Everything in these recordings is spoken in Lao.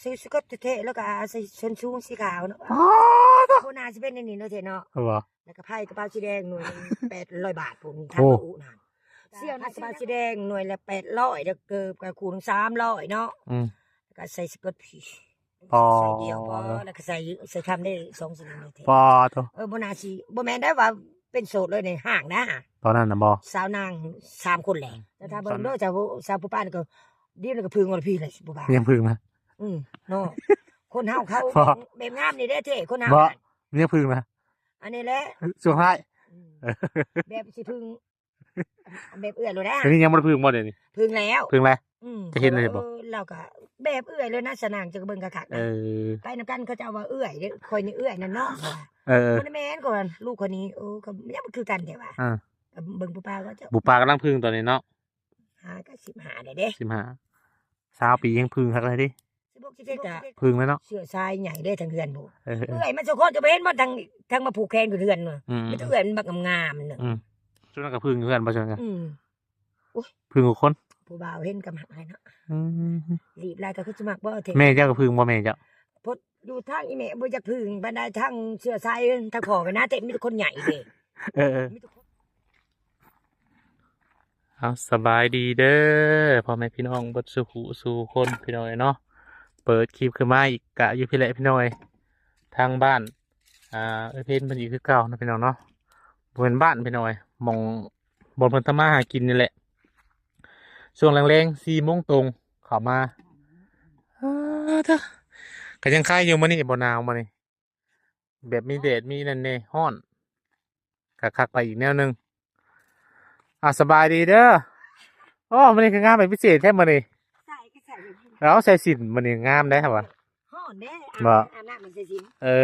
ຊື້ສະກົດແທ້ໆ ແລ້ວກໍໃສ່ສົ້ນສູງສີຂາວເນາະ. ອໍ ໂຕ ໂຄໜ້າຊິເປັນອັນນີ້ເນາະເທເນາະ. ເອີ ບໍ່ ແລ້ວກໍໄພ້ກະເປົາສີແດງໜ່ວຍໜຶ່ງ ແປດຮ້ອຍບາດພຸ້ນ ໂອ້ ທາງອຸນະ. ສ່ຽວນະ ກະເປົາສີແດງໜ່ວຍລະແປດຮ້ອຍ ແລ້ວເກີບກະຄູ່ໜຶ່ງສາມຮ້ອຍເນາະ. ອືມ ແລ້ວກໍໃສ່ສະກົດພີ້ ອໍ ໃສ່ດຽວພໍ ແລ້ວກໍໃສ່ ໃສ່ຄຳໄດ້ສອງສະໜຶ່ງເທ. ປ້າໂຕ ເອີ ບໍ່ໜ້າຊິ ບໍ່ແມ່ນໄດ້ວ່າເປັນໂສດເລີຍໃນຫ້າງນະ. ຕອນນັ້ນນະບໍ່ ສາວນາງສາມຄົນແຫຼະ. ແຕ່ຖ້າເບິ່ງເດີ ສາວ ສາວຜູ້ປ້ານີ້ກໍ ດຽວນີ້ກໍເພິ່ງວ່າພີ່ແຫຼະ ຜູ້ບ່າວ ຍັງເພິ່ງນະ. ອືມ ເນາະ ຄົນເຮົາເຂົາ ບໍ່ ແບບງາມນີ້ເດ້ເທ ຄົນເຮົາບໍ່ ນະ ຍັງເພິ່ງນະ. ອັນນີ້ແຫຼະຊ່ວງທ້າຍ ອືມ ແບບຊິເພິ່ງ ແບບເອື້ອຍໂລດນະ. ດຽວນີ້ຍັງບໍ່ໄດ້ເພິ່ງບໍ່ ດຽວນີ້? ເພິ່ງແລ້ວ ເພິ່ງແລ້ວ. ອືມ ຈະເຫັນແລ້ວບໍ່? ເອີ ລາວກໍແບບເອື້ອຍເລີຍນະ ສະນາງຈະເບິ່ງຄັກໆນະ. ເອີ ໄປນຳກັນເຂົາເຈົ້າວ່າເອື້ອຍເດ້ ຂ້ອຍນີ້ເອື້ອຍນັ້ນເນາະ. ເອີ ບໍ່ໄດ້ແມ່ນ ກໍວ່າລູກຂ້ອຍນີ້ ໂອ້ ກໍຍັງບໍ່ຄືກັນແທ້ວ່າ. ອ່າ ກໍເບິ່ງຜູ້ປ່າເຂົາເຈົ້າ ຜູ້ປ່າກຳລັງເພິ່ງຕອນນີ້ເນາະ. ຫາກໍສິບຫ້າແລ້ວເດ້ ສິບຫ້າ ຊາວປີຍັງເພິ່ງຄັກເລີຍເດ້. ສິບຫົກ ສິບເຈັດ ກໍເພິ່ງແລ້ວເນາະ ເຊື້ອສາຍໃຫຍ່ເດ້ທາງເຮືອນພຸ້ນ. ເອີ ເອື້ອຍມັນສອງຄົນຈະບໍ່ເຫັນບໍ່ ທາງ ທາງມາຜູກແຂນຢູ່ເຮືອນພຸ້ນ. ອືມ ມີແຕ່ເອື້ອຍມັນບັກງາມໆນະ. ອືມ ຊຸມນັ້ນກໍເພິ່ງຢູ່ເຮືອນບໍ່ ຊຸມນັ້ນກໍ. ອືມ ໂອ້ຍ ເພິ່ງທຸກຄົນ ຜູ້ບ່າວເຫັນກໍມັກໃຫ້ເນາະ. ອືມ ລີບຫຼາຍກໍຄືຊິມັກບໍ່ເທ. ແມ່ເຈົ້າກໍເພິ່ງບໍ່ ແມ່ເຈົ້າ? ພົດຢູ່ທາງອີ່ແມ່ບໍ່ຢາກເພິ່ງປານໃດ ທາງເຊື້ອສາຍທາງພໍ່ກັນນະ ແຕ່ມີແຕ່ຄົນໃຫຍ່ເດ້. ເອີໆ ມີແຕ່ຄົນ ເອົາ ສະບາຍດີເດີ ພໍ່ແມ່ພີ່ນ້ອງເບິດສູ່ຜູ້ສູ່ຄົນ ພີ່ນ້ອງເອີຍເນາະ. ເປີດຄລິບຂຶ້ນມາອີກກະຢູ່ພີ້ແຫຼະ ພີ່ນ້ອງເອີຍ ທາງບ້ານ ອ່າ ເອື້ອຍເພັນເພິ່ນອີກຄືເກົ່າເນາະ ພີ່ນ້ອງເນາະ. ບໍ່ແມ່ນບ້ານ ພີ່ນ້ອງເອີຍ ໝ່ອງ ບ່ອນເພິ່ນທຳມາຫາກິນນີ້ແຫຼະ. ຊ່ວງແລງໆ ສີ່ໂມງຕົງເຂົ້າມາ. ເອີ ເດີ ກໍຍັງຄາຍຢູ່ ມື້ນີ້ບໍ່ໜາວ ມື້ນີ້ ແບບມີແດດມີນັ້ນແດ່ ຮ້ອນ ກໍຄັກໄປອີກແນວໜຶ່ງ. ອ່າ ສະບາຍດີເດີ. ໂອ້ ມື້ນີ້ຄືງາມເປັນພິເສດແທ້ມື້ນີ້. ໃສ່ກໍໃສ່ ເອົາ ໃສ່ສິ້ນມື້ນີ້ງາມໄດ໋ຫວາ. ຮ້ອນເດ້ ບໍ່ ອາບນ້ຳໃສ່ສິ້ນ. ເອີ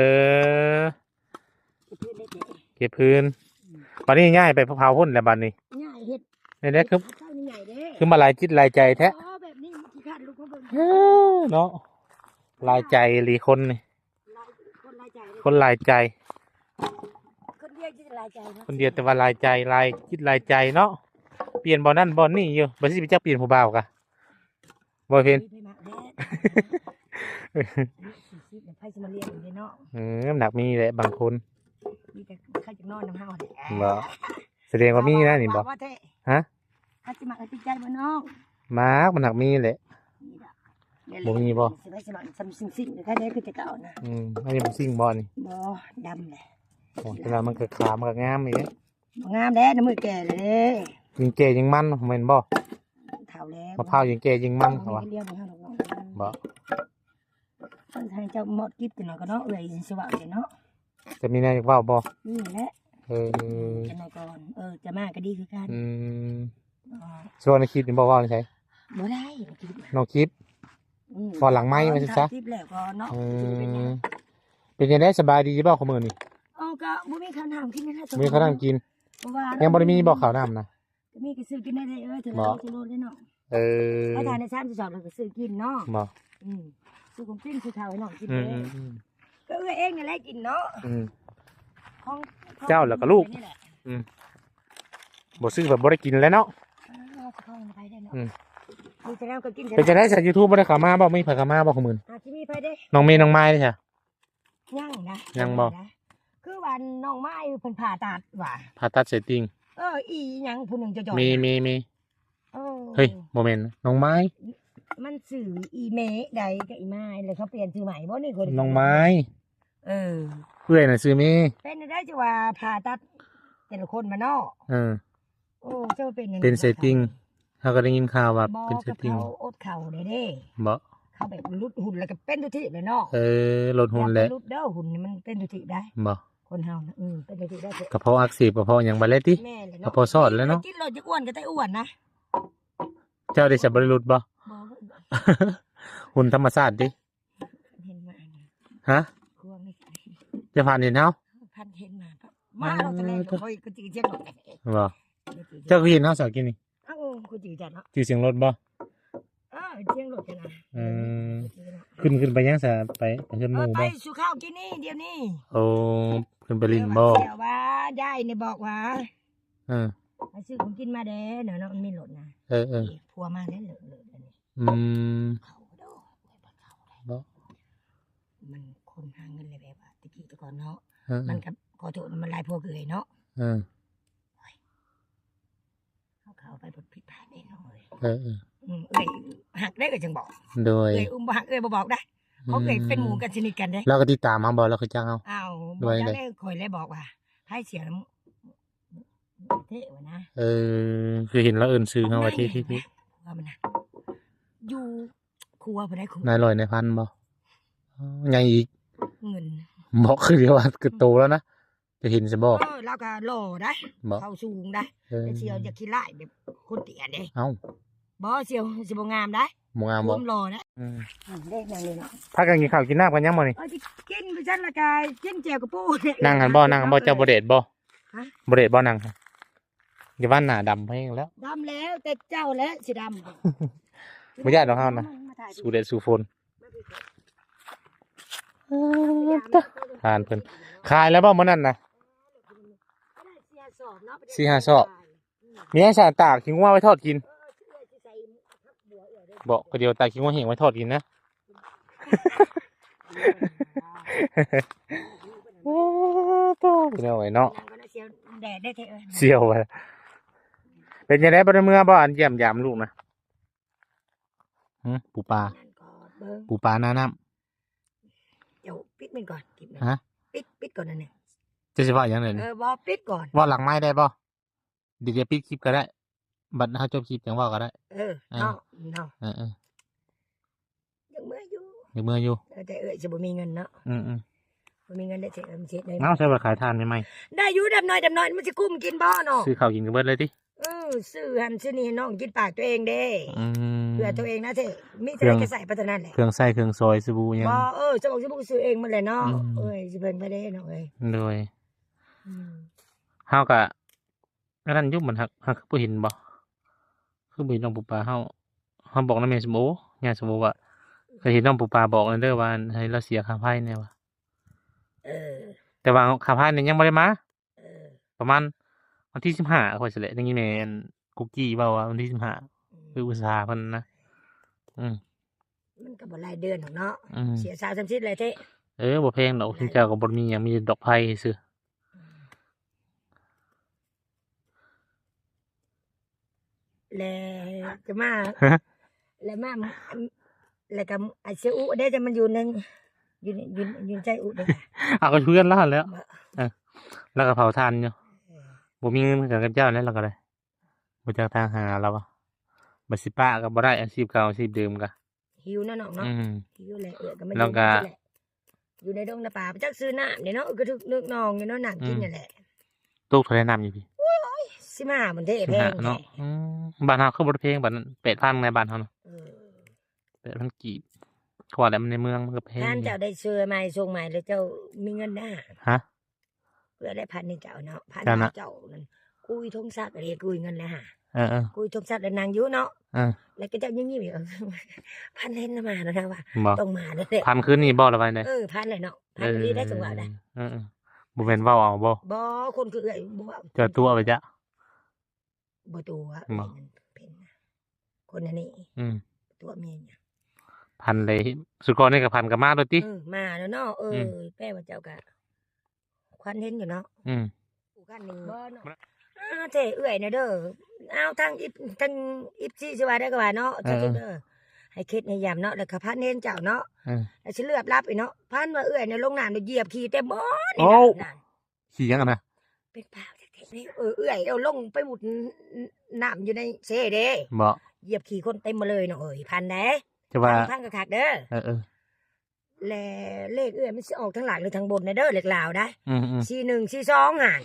ເກັບພື້ນໄດ້ເດ້ ເກັບພື້ນ. ອືມ ບັດນີ້ຍ້າຍໄປເຜົາພຸ້ນແລ້ວບັດນີ້. ຍ້າຍເຮັດ ນີ້ແຫຼະ ຄື ເຂົ້ານີ້ໃຫຍ່ເດ້ ຄືມາຫຼາຍຈິດຫຼາຍໃຈແທ້. ອໍ ແບບນີ້ຂີ້ຄ້ານລຸກມາເບິ່ງ. ເອີ ເນາະ ຫຼາຍໃຈອີ່ຫຼີຄົນນີ້. ຫຼາຍ ຄົນຫຼາຍໃຈເດ້ ຄົນຫຼາຍໃຈ. ຄົນດຽວຈິດຫຼາຍໃຈເນາະ ຄົນດຽວແຕ່ວ່າຫຼາຍໃຈ ຫຼາຍຈິດຫຼາຍໃຈເນາະ. ປ່ຽນບ່ອນນັ້ນບ່ອນນີ້ຢູ່ ບໍ່ຊິໄປຈັກປ່ຽນຜູ້ບ່າວກະ ບໍ່ເຫັນ ເອີຍ ໄປມັກແທ້. ສີ່ສິບ ໃຜຊິມາລ້ຽງເດ້ເນາະ. ເອີ ມັນໜັກມີແຫຼະບາງຄົນ ມີແຕ່ໃຜຈະນອນນຳເຮົາແຫຼະ. ບໍ່ ສະແດງວ່າມີນະນີ້ບໍ່? ວ່າແທ້ ຮະ? ເຂົາຊິມັກໃຫ້ຕິດໃຈບໍ່ນ້ອງ? ມັກ ມັນຫາກມີແຫຼະ. ມີດອກ ບໍ່ມີບໍ່? ຊິໄປສະໝັກຊຳຊິງໆ ໃຫ້ໄດ້ຄືແຕ່ເກົ່ານະ. ອືມ ອັນນີ້ບໍ່ຊິງບໍ່ນີ້? ບໍ່ ດຳແຫຼະ. ໂອ້ ແຕ່ວ່າມັນກໍຂາວ ມັນກໍງາມອີກເດ້. ບໍ່ງາມແລ້ວ ນ້ຳມືແກ່ແລ້ວເດ້. ຍິ່ງແກ່ຍິ່ງມັນ ແມ່ນບໍ່? ເຖົ້າແລ້ວ ມະພ້າວຍິ່ງແກ່ຍິ່ງມັນ ເຂົາວ່າ. ບໍ່ ເພິ່ນໃຫ້ເຈົ້າໝົດກິດກັນເນາະ ກໍເນາະ ເອື້ອຍຊິເວົ້າເດ້ເນາະ. ຈະມີແນວຢາກເວົ້າບໍ່? ນີ້ແຫຼະ. ເອີ ຈັກໜ່ອຍກ່ອນ ເອີ ຈະມາກໍດີຄືກັນ. ອືມ ອໍ ສ່ວນໃນຄລິບນີ້ບໍ່ເວົ້າໃນໃສ? ບໍ່ໄດ້ ນ້ອງຄລິບ ອືມ ເວົ້າຫຼັງໄມค์ວ່າຊັ້ນຊະ. ຄລິບແລ້ວກໍເນາະ. ເອີ ເປັນຫຍັງ? ເປັນຈັ່ງໃດ ສະບາຍດີຢູ່ບໍ່ຄຸມື້ນີ້? ອໍ ກໍບໍ່ມີເຂົ້ານ້ຳກິນນະ ບໍ່ມີເຂົ້ານ້ຳກິນ. ເພາະວ່າຍັງບໍ່ໄດ້ມີບໍ່ເຂົ້ານ້ຳນະ? ກໍມີກໍຊື້ກິນໄດ້ເອີຍ ເທື່ອລະກິໂລເດ້ເນາະ. ເອີ ໄປທານໄດ້ສາມສິບສອງ ແລ້ວກໍຊື້ກິນເນາະ. ບໍ່ ອືມ ຊື້ຂອງກິນຊື້ເຂົ້າໃຫ້ນ້ອງກິນເດ້. ອືມ ກໍເອື້ອຍເອງນີ້ແຫຼະກິນເນາະ. ອືມ ຂອງ ຂອງເຈົ້າແລ້ວກໍລູກນີ້ແຫຼະ. ອືມ ບໍ່ຊື້ແບບບໍ່ໄດ້ກິນແລ້ວເນາະ. ອ່າ ຂອງໄປໄດ້ເນາະ. ອືມ ມີແຕ່ແນວກໍກິນ. ເປັນຈັ່ງໃດຊະ ຢູທູບບໍ່ໄດ້ເຂົ້າມາບໍ່? ມີໃຜເຂົ້າມາບໍ່ຄຸມື້? ອາດຊິມີໃຜເດ້. ນ້ອງເມ ນ້ອງມາຍເດ້ຊະ? ຍັງນະ ຍັງບໍ່? ຄືວ່ານ້ອງມາຍເພິ່ນຜ່າຕັດວ່າ ຜ່າຕັດໄສ້ຕິ່ງ. ເອີ ອີຫຍັງຜູ້ໜຶ່ງຈະຈ່ອຍ ເມ ເມ ເມ. ເອີ ເຮີ້ຍ ບໍ່ແມ່ນນ້ອງມາຍ ມັນຊື່ອີເມໃດກັບອີມາຍ ແລ້ວເຂົາປ່ຽນຊື່ໃໝ່ບໍ່ນີ້? ນ້ອງມາຍ. ເອີ ເອື້ອຍນະຊື່ເມ. ເປັນໄດ້ຈັ່ງວ່າຜ່າຕັດແຕ່ລະຄົນມາເນາະ. ເອີ ໂອ້ ເຈົ້າເປັນຫຍັງ ເປັນໄສ້ຕິ່ງ. ເຮົາກໍໄດ້ຍິນຂ່າວວ່າເປັນໄສ້ຕິ່ງ. ບໍ່ ເຂົາອົດເຂົ້າໄດ້ເດ້. ບໍ່ ເຂົາແບບຫຼຸດຫຸ່ນແລ້ວກໍເປັນທຸກທີບເລີຍເນາະ. ເອີ ຫຼຸດຫຸ່ນແຫຼະ. ຢ່າໄປຫຼຸດເດີ ຫຸ່ນນີ້ມັນເປັນທຸກທີບໄດ໋. ບໍ່ ຄົນເຮົານະ ເອີ ເປັນຈັ່ງຊີ້ໄດ້ ກະເພາະອັກເສບ ກະເພາະຫຍັງໄປແລ້ວຕິ. ແມ່ນແຫຼະເນາະ. ກະເພາະຊອດແລ້ວເນາະ. ກິນໂລດ ຢາກອ້ວນກໍໄດ້ອ້ວນນະ. ເຈົ້າເດຊະ ບໍ່ໄດ້ຫຼຸດບໍ່? ບໍ່ ຫຸ່ນທຳມະຊາດຕິ. ເຫັນມາອັນນີ້ ຮະ? ຄວງນີ້ ຈະຜ່ານເຫັນເຮົາ? ຜ່ານເຫັນມາ ມາເຮົາຕະແລງ ເອີ ຂ້ອຍກໍຈື່ຈຽງໂລດ. ບໍ່ ເຈົ້າຄືເຫັນເຮົາສາວກິນນີ້? ເອົ້າ ໂອ້ ຄືຈື່ຈັກເນາະ. ຈື່ສຽງລົດບໍ່? ເອີ ສຽງລົດຫັ້ນນະ. ເອີ ຂຶ້ນ ຂຶ້ນໄປຫຍັງຊະ? ໄປ ໄປເຮືອນໝູ່ບໍ່? ເອີ ໄປສູ່ເຂົ້າກິນນີ້ ດຽວນີ້. ໂອ້ ຂຶ້ນໄປຫຼິ້ນບໍ່? ແຕ່ວ່າຍາຍນີ້ບອກວ່າ ເອີ ໄປຊື້ຂອງກິນມາແດ່ເນາະ ມັນມີລົດນະ. ເອີໆ ຜົວມາແລ້ວ ເລີກໆ ອັນນີ້. ອືມ ເຂົ້າບໍ່? ບໍ່ ມັນຄົນຫາເງິນແລ້ວ ແບບວ່າແຕ່ກີ້ແຕ່ກ່ອນເນາະ ເອີໆ ມັນກໍຂໍໂທດ ມັນຫຼາຍພວກເອື້ອຍເນາະ ເອີ ເຮົາກໍເອົາໄປບໍ່ຜິດພາດເດ້ນ້ອງເອີຍ ເອີໆ ອືມ ເອື້ອຍຮັກໄດ້ກໍຈັ່ງບອກ ໂດຍ ເອື້ອຍອຸ້ມບໍ່ຮັກເອື້ອຍບໍ່ບອກໄດ້ ຂອງເອື້ອຍເປັນໝູ່ກັນ ສະໜິດກັນເດ້ ລາວກໍຕິດຕາມເຮົາບໍ່ ລາວກໍຈັກເຮົາ ອ້າວ ບໍ່ຈັກເດ້ ຂ້ອຍແລ້ວບອກວ່າໃຜສຽວນຳ ເທະວ່ານະ ເອີ ຄືເຫັນລາວເອີ້ນຊື່ເຮົາວ່າເທະ ເທະ ເທະ ວ່າມັນນະ ຢູ່ຄົວຜູ້ໃດຄົວ ນາຍຮ້ອຍນາຍພັນບໍ່ ອໍ ໃຫຍ່ອີກ ເງິນ ບໍ່ ຄືວ່າຄືໂຕແລ້ວນະ ຈະເຫັນຊະບໍ່ ເອີ ລາວກໍຫຼໍ່ໄດ໋ ບໍ່ ເຂົາສູງໄດ໋ ເອີ ແຕ່ສຽວຢາກຂີ້ລ້າຍແບບຄົນເຕ້ຍເດ້ ເອົ້າ ບໍ່ ສຽວຊິບໍ່ງາມໄດ໋ ບໍ່ງາມບໍ່ ຄວາມຫຼໍ່ນະ ອືມ ອືມ ເດ້ ນັ້ນນີ້ເນາະ ພາກັນກິນເຂົ້າກິນນ້ຳກັນຍັງບໍ່ນີ້ ເອີ ກິນໄປຊັ້ນລະກາຍ ກິນແຈ່ວກະປູ ນັ່ງຫັ້ນບໍ່ ນັ່ງຫັ້ນບໍ່ ເຈົ້າບໍ່ແດດບໍ່ ຮະ ບໍ່ແດດບໍ່ ນັ່ງ ຢ່າວ່າໜ້າດຳແຮງແລ້ວ ດຳແລ້ວ ແຕ່ເຈົ້າແຫຼະຊິດຳ ບໍ່ຢ້ານດອກເຮົານະ ມາຖ່າຍ ສູ້ແດດສູ້ຝົນ ເອີ ຕະ ທ່ານເພິ່ນ ຂາຍແລ້ວບໍ່ມື້ນັ້ນນະ ສີ່ຫ້າສອບເນາະ ສີ່ຫ້າສອບ ມີຫຍັງຊະ ຕາກຂີ້ງົວໄວ້ທອດກິນ ເອີ ຊິໃສ່ຜັກບົວເອື້ອຍເດີ ບໍ່ ກໍດຽວຕາກຂີ້ງົວແຫ້ງໄວ້ທອດກິນນະ ໂອ້ໂຕ ພີ່ນ້ອງເອີຍເນາະ ແດດໄດ້ເທະເອີຍ ສຽວວ່າ ເປັນຈັ່ງໃດ ບໍ່ໄດ້ເມືອບໍ່ ອັນຢ້ຽມຢາມລູກນະ ຫື ປູປາ ນັ້ນກໍເບິ່ງ ປູປາໜ້ານ້ຳ ເຈົ້າປິດມັນກ່ອນ ປິດມັນ ຮະ ປິດ ປິດກ່ອນອັນນີ້ ເຈົ້າຊິເວົ້າຫຍັງເດນີ້ ເອີ ບໍ່ ປິດກ່ອນ ເວົ້າຫຼັງໄມໄດ້ບໍ່? ດຽວຈະປິດຄລິບກໍໄດ້ ບັດເຮົາຈົບຄລິບຈັ່ງເວົ້າກໍໄດ້ ເອີ ເອີ ເນາະ ເນາະ ເອີໆ ຢາກເມືອຢູ່ ຢາກເມືອຢູ່ ເອີ ແຕ່ເອື້ອຍຊິບໍ່ມີເງິນເນາະ ອືມໆ ບໍ່ມີເງິນໄດ້ ຊິເອີ້ນຊິເຮັດໄດ້ ເອົາ ໃສ່ວ່າຂາຍຖ່ານໃໝ່ໆ ໄດ້ຢູ່ ດຳນ້ອຍ ດຳນ້ອຍ ມັນຊິກຸ້ມກິນບໍ່ເນາະ ຊື້ເຂົ້າກິນກໍເບິດເລີຍຕິ ເອີ ຊື້ຫັ້ນຊື້ນີ້ໃຫ້ນ້ອງກິນປາກຕົວເອງເດ້ ອືມ ເພື່ອຕົວເອງນະເທະ ມີເທົ່າໃດກໍໃຊ້ໄປເທົ່ານັ້ນແຫຼະ ເຄື່ອງໃຊ້ເຄື່ອງຊອຍ ສະບູຫຍັງ ບໍ່ ເອີ ສະບົງ ສະບູຊື້ເອງໝົດແຫຼະເນາະ ອືມ ເອີຍ ຊິເພິ່ງໃຜເດ້ນ້ອງເອີຍ ໂດຍ ອືມ ເຮົາກະ ອັນນັ້ນຢູ່ ມັນຫາກ ຫາກຄືບໍ່ເຫັນບໍ່ ຄືບໍ່ເຫັນນ້ອງປູປາເຮົາ ເຮົາບອກນຳແມ່ສົມໂອ ຍາຍສົມໂອວ່າ ຄັນເຫັນນ້ອງປູປາບອກແດ່ເດີວ່າ ໃຫ້ລາວເສຍຄ່າໄຟແດ່ວ່າ ເອີ ແຕ່ວ່າຄ່າໄຟນີ້ຍັງບໍ່ໄດ້ມາ ເອີ ປະມານວັນທີສິບຫ້າ ຂ້ອຍຊິແຫຼະ ໄດ້ຍິນແມ່ອັນກຸກກີ້ເວົ້າວ່າວັນທີສິບຫ້າ ອືມ ຄືອຸດສາເພິ່ນນະ ອືມ ມັນກໍບໍ່ຫຼາຍເດືອນດອກເນາະ ອືມ ເສຍຊາວສາມສິບແຫຼະເທະ ເອີ ບໍ່ແພງດອກ ເຈົ້າກໍບໍ່ມີຫຍັງ ມີດອກໄຜ່ຊື່ ອືມ ແລະຈະມາ ແລະມາ ແລະກໍອາເຊອຸເດ້ ຈະມັນຢູ່ໃນ ຢູ່ ຢູ່ ຢູ່ໃຈອຸເດ້ ເອົາກໍເພື່ອນລາວຫັ້ນແຫຼ້ວ ເອີ ລາວກໍເຜົາຖ່ານຢູ່ ເອີ ບໍ່ມີເງິນຄືກັນກັບເຈົ້າແຫຼະ ລາວກໍໄດ້ ບໍ່ຈັກທາງຫາລາວວ່າ ບັດຊິປະກໍບໍ່ໄດ້ ອາຊີບເກົ່າອາຊີບເດີມກໍ ຫິວເນາະນ້ອງເນາະ ອືມ ຫິວແຫຼະ ເອື້ອຍກໍມາຢູ່ນີ້ແຫຼະ ຢູ່ໃນດົງໃນປ່າ ບໍ່ຈັກຊື້ນ້ຳນີ້ເນາະ ກໍຖືກນຶກນອງຢູ່ເນາະ ນ້ຳກິນນີ້ແຫຼະ ອືມ ຕົກເທົ່າໃດນ້ຳຢູ່ພີ້ ໂອ້ຍ ສິບຫ້າ ມັນເດ້ ສິບຫ້າ ແພງເນາະ ແທ້ ອືມ ບ້ານເຮົາຄືບໍ່ໄດ້ແພງປານນັ້ນ ແປດພັນໃນບ້ານເຮົານະ ເອີ ແປດພັນກີບ ເພາະວ່າແຫຼະມັນໃນເມືອງມັນກໍແພງ ທ່ານເຈົ້າໄດ້ເຊື້ອໃໝ່ ສົ່ງໃໝ່ ແລ້ວເຈົ້າມີເງິນນະ ຮະ ເອື້ອຍໄດ້ພັນໃຫ້ເຈົ້າເນາະ ພັນໃຫ້ເຈົ້ານັ້ນ ກຸຍທົງສັກເດ້ ກຸຍເງິນແລ້ວຫາ ເອີໆ ກຸຍທົງສັກແລ້ວນັ່ງຢູ່ເນາະ ເອີ ແລ້ວກໍເຈົ້າຍິ້ມໆ ຢູ່ ພັນເຫັນມາແລ້ວນະວ່າ ຕ້ອງມາແລ້ວແຫຼະ ພັນຄືນນີ້ບໍ່ ຫຼືວ່າໃດ ເອີ ພັນແຫຼະເນາະ ພັນອີ່ຫຼີໄດ໋ ຈັ່ງວ່າໄດ໋ ເອີໆ ບໍ່ແມ່ນເວົ້າເອົາບໍ່ ບໍ່ ຄົນຄືເອື້ອຍບໍ່ ເຈົ້າຕົວະໄປຈ້ະ ບໍ່ຕົວະ ບໍ່ ເອື້ອຍນັ້ນເປັນນະ ຄົນອັນນີ້ ອືມ ຕົວະເມຍຫຍັງ ພັນເລີຍ ສຸດກ່ອນນີ້ກໍພັນກໍມາໂລດຕິ ເອີ ມາແລ້ວເນາະ ເອີ ອືມ ແປວ່າເຈົ້າກໍ ຂວັນເຫັນຢູ່ເນາະ ອືມ ຜູ້ກັນນີ້ ບໍ່ເນາະ ອ່າ ແທ້ເອື້ອຍນະເດີ ເອົາ ທັງອີຟ ທັງອີຟຊີຊິວ່າໄດ້ກໍວ່າເນາະ ເອີ ເຈົ້າເດີ ໃຫ້ເຄັດໃຫ້ຢາມເນາະ ແລ້ວກໍພັນເຫັນເຈົ້າເນາະ ເອີ ແລ້ວຊິເຫຼືອບຫຼັບອີກເນາະ ພັນວ່າເອື້ອຍນະລົງນ້ຳແລ້ວຢຽບຂີ້ເຕັມໝົດນີ້ ໂອ້ ນ້ຳນັ້ນ ຂີ້ຫຍັງຫັ້ນນະ ເປັນປາກແທ້ໆ ເອີ ເອື້ອຍເອົາລົງໄປມຸດ ນ້ຳຢູ່ໃນເຊເດ້ ບໍ່ ຢຽບຂີ້ຄົນເຕັມໝົດເລີຍເນາະເອີຍ ພັນເດ້ ຈະວ່າ ພັນ ພັນຄັກໆເດີ ເອີໆ ແລະເລກເອື້ອຍມັນຊິອອກທາງລ່າງຫຼືທາງບົນນະເດີ ເລກລາວນະ ອືມໆ ສີ່ໜຶ່ງສີ່ສອງຫັ້ນ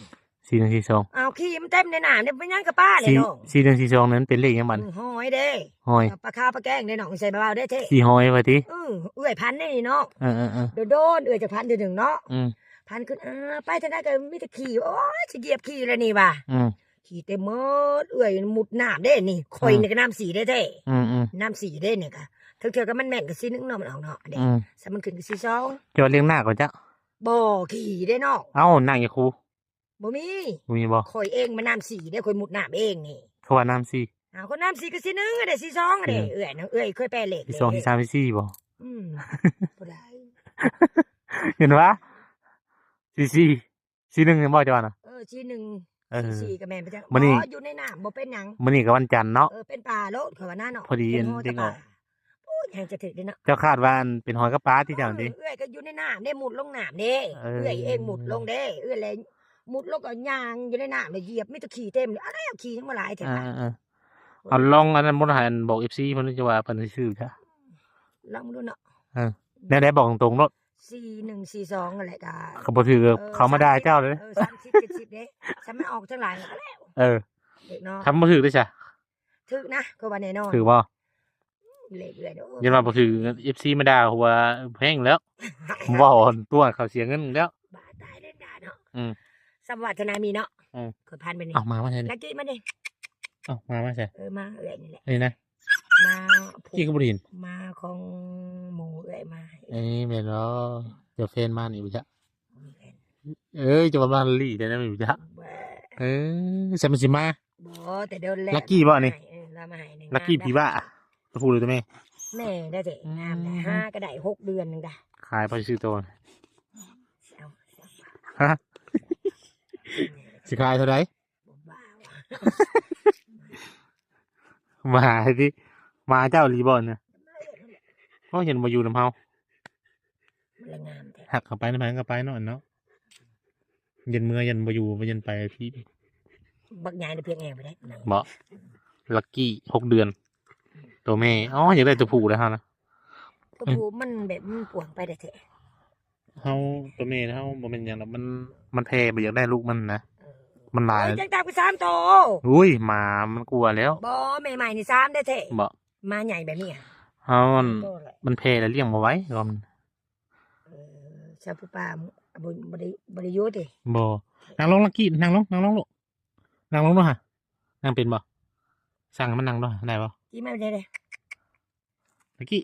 ສີ່ໜຶ່ງສີ່ສອງ ເອົາ ຂີ້ມັນເຕັມໃນນ້ຳເດ້ ເປັນຫຍັງກໍປາແຫຼະນ້ອງ ສີ່ໜຶ່ງສີ່ສອງນັ້ນເປັນເລກຫຍັງບັດ ອືມ ຫອຍເດ້ ຫອຍ ປາຄາປາແກງເດ້ນ້ອງ ໃສ່ບ່າວເດ້ເທະ ສີ່ຫອຍວ່າຕິ ເອີ ເອື້ອຍພັນໄດ້ນີ້ເນາະ ເອີໆໆ ໂດນໆ ເອື້ອຍຈະພັນເທື່ອໜຶ່ງເນາະ ອືມ ພັນຂຶ້ນ ອ່າ ໄປທາງໃດກໍມີແຕ່ຂີ້ ໂອ້ຍ ຊິຢຽບຂີ້ແລ້ວນີ້ວ່າ ອືມ ຂີ້ເຕັມໝົດ ເອື້ອຍມຸດນ້ຳເດ້ນີ້ ຂ້ອຍນີ້ກໍນ້ຳສີ່ເດ້ເທະ ອືມໆ ນ້ຳສີ່ເດ້ນີ້ກໍ ເທື່ອໆກໍມັນແມ່ນກໍສີ່ໜຶ່ງເນາະ ມັນອອກເນາະ ເດ້ ອືມ ຊະມັນຂຶ້ນກໍສີ່ສອງ ເຈົ້າລ້ຽງນາກບໍ່ເຈົ້າ ບໍ່ ຂີ້ເດ້ນ້ອງ ເອົ້າ ນາກຫຍັງຄູ ບໍ່ມີ ບໍ່ມີບໍ່ ຂ້ອຍເອງມັນນ້ຳສີ່ເດ້ ຂ້ອຍມຸດນ້ຳເອງນີ້ ຄືວ່ານ້ຳສີ່ ອ້າວ ຂ້ອຍນ້ຳສີ່ກໍສີ່ໜຶ່ງເດ້ ສີ່ສອງເດ້ ອືມ ເອື້ອຍນະ ເອື້ອຍເຄີຍແປເລກ ສີ່ສອງ ສີ່ສາມ ສີ່ສີ່ບໍ່ ອືມ ບໍ່ໄດ້ ເຫັນຫວາ ສີ່ສີ່ ສີ່ໜຶ່ງ ເຫັນບໍ່ເຈົ້າວ່ານະ? ເອີ ສີ່ໜຶ່ງ ເອີ ສີ່ສີ່ ກໍແມ່ນໄປຈັກ ມື້ນີ້ ບໍ່ ຢູ່ໃນນ້ຳບໍ່ເປັນຫຍັງ ມື້ນີ້ກໍວັນຈັນເນາະ ເອີ ເປັນປາໂລດ ຂ້ອຍວ່ານະເນາະ ພໍດີເຫັນເດັກອອກ ໂອ້ຍ ແຮງຈະຖືກເດ້ເນາະ ເຈົ້າຄາດວ່າເປັນຫອຍກັບປາຕິເຈົ້າຕິ ເອື້ອຍກໍຢູ່ໃນນ້ຳເດ້ ມຸດລົງນ້ຳເດ້ ເອື້ອຍເອງມຸດລົງເດ້ ເອື້ອຍແລະມຸດລົງກໍຍ່າງຢູ່ໃນນ້ຳ ແລ້ວຢຽບມີແຕ່ຂີ້ເຕັມ ອາ ແລ້ວຂີ້ຍັງມາຫຼາຍແທ້ ເອີໆ ເອົາລອງອັນນັ້ນບໍ່ ໃຫ້ອັນ ບອກເອັຟຊີເພິ່ນ ຈະວ່າເພິ່ນຊິຊື້ຊະ ລອງເບິ່ງດູເນາະ ເອີ ແນວໃດບອກຕົງໆໂລດ ສີ່ໜຶ່ງສີ່ສອງ ນັ້ນແຫຼະ ກໍ ກໍບໍ່ຖືກ ເອີ ເຂົາມາດ່າເຈົ້າເດ້ ເອີ ສາມສິບ ເຈັດສິບ ເດ້ ຄັນມັນອອກທັງຫຼາຍກໍແລ້ວ ເອີ ເນາະ ຄັນບໍ່ຖືກເດ້ຊະ ຖືກນະ ຂ້ອຍວ່າແນ່ນອນ ຖືກບໍ່? ເລກເອື້ອຍເດີ ຢ້ານວ່າບໍ່ຖືກ ເອັຟຊີມາດ່າຫົວແພງແລ້ວ ເວົ້າຕົວະເຂົາເສຍເງິນແລ້ວ ບ້າຕາຍເດ້ ດ່າເນາະ ອືມ ສຳວາດທະນາມີເນາະ ອືມ ຂ້ອຍຜ່ານໄປນີ້ ເອົາມາ ມາໃສ ລັກກີ້ມານີ້ ເອົາມາ ມາໃສ ເອີ ມາເອື້ອຍນີ້ແຫຼະ ນີ້ນະ ມາ ກີ້ກໍບໍ່ໄດ້ຍິນ ມາຂອງໝູ່ເອື້ອຍມາໃຫ້ ເອີ ແມ່ນບໍ່ ເຈົ້າແຟນມານີ້ບໍ່ຈັກ ເອີ ຈະວ່າມາລີ້ໄດ້ນະ ບໍ່ຈັກ ເອີ ໃສມັນຊິມາ ບໍ່ ແຕ່ໂດນແລ້ວ ລັກກີ້ບໍ່ນີ້ ເອີ ລາວມາໃຫ້ ລັກກີ້ຜີບ້າ ຕົວຜູ້ຫຼືຕົວແມ່ ແມ່ໄດ້ແທ້ ອືມ ງາມໄດ໋ ຫາກໍໄດ້ຫົກເດືອນໜຶ່ງດາ ຂາຍໄປຊື້ໂຕ ເອົາ ຮະ ຊິຂາຍເທົ່າໃດ? ບໍ່ບ້າຫວາ ມາໃຫ້ຕິ ມາເຈົ້າອີ່ຫຼີບໍ່ນະ ເພາະເຫັນບໍ່ຢູ່ນຳເຮົາ ມັນລະງາມແທ້ ຮັກເຂົ້າໄປນຳໃຜກໍໄປເນາະ ອັນເນາະ ຢ້ານເມືອ ຢ້ານບໍ່ຢູ່ ຢ້ານໄປພີ້ ບັກໃຫຍ່ນະ ພຽງແອວໄປໄດ້ ບໍ່ ລັກກີ້ ຫົກເດືອນ ຕົວແມ່ ອໍ ຢາກໄດ້ຕົວຜູ້ເດ້ເຮົານະ ຕົວຜູ້ມັນແບບມັນກວ້າງໄປໄດ້ແທ້ ເຮົາ ຕົວແມ່ເຮົາບໍ່ແມ່ນຫຍັງດອກ ມັນ ມັນແຜ່ ບໍ່ຢາກໄດ້ລູກມັນນະ ເອີ ມັນຫຼາຍ ໂອ້ຍ ຈັ່ງຕາມກັນສາມໂຕ ອຸ້ຍ ໝາມັນກວ່າແລ້ວ ບໍ່ ແມ່ໃໝ່ນີ້ສາມໄດ້ແທ້ ບໍ່ ໝາໃຫຍ່ແບບນີ້ ເຮົາ ໂຕແຫຼະ ມັນແຜ່ແລ້ວລ້ຽງບໍ່ໄຫວ ລອມ ເອີ ຊາວຜູ້ປ່າ ບໍ່ ບໍ່ໄດ້ ບໍ່ໄດ້ຢູ່ຕິ ບໍ່ ນັ່ງລົງລັກກີ້ ນັ່ງລົງ ນັ່ງລົງລູກ ນັ່ງລົງດູຫາ ນັ່ງເປັນບໍ່ ສັ່ງໃຫ້ມັນນັ່ງດູ ໄດ້ບໍ່ ກີ້ມາໄດ້ເດ້ ຕະກີ້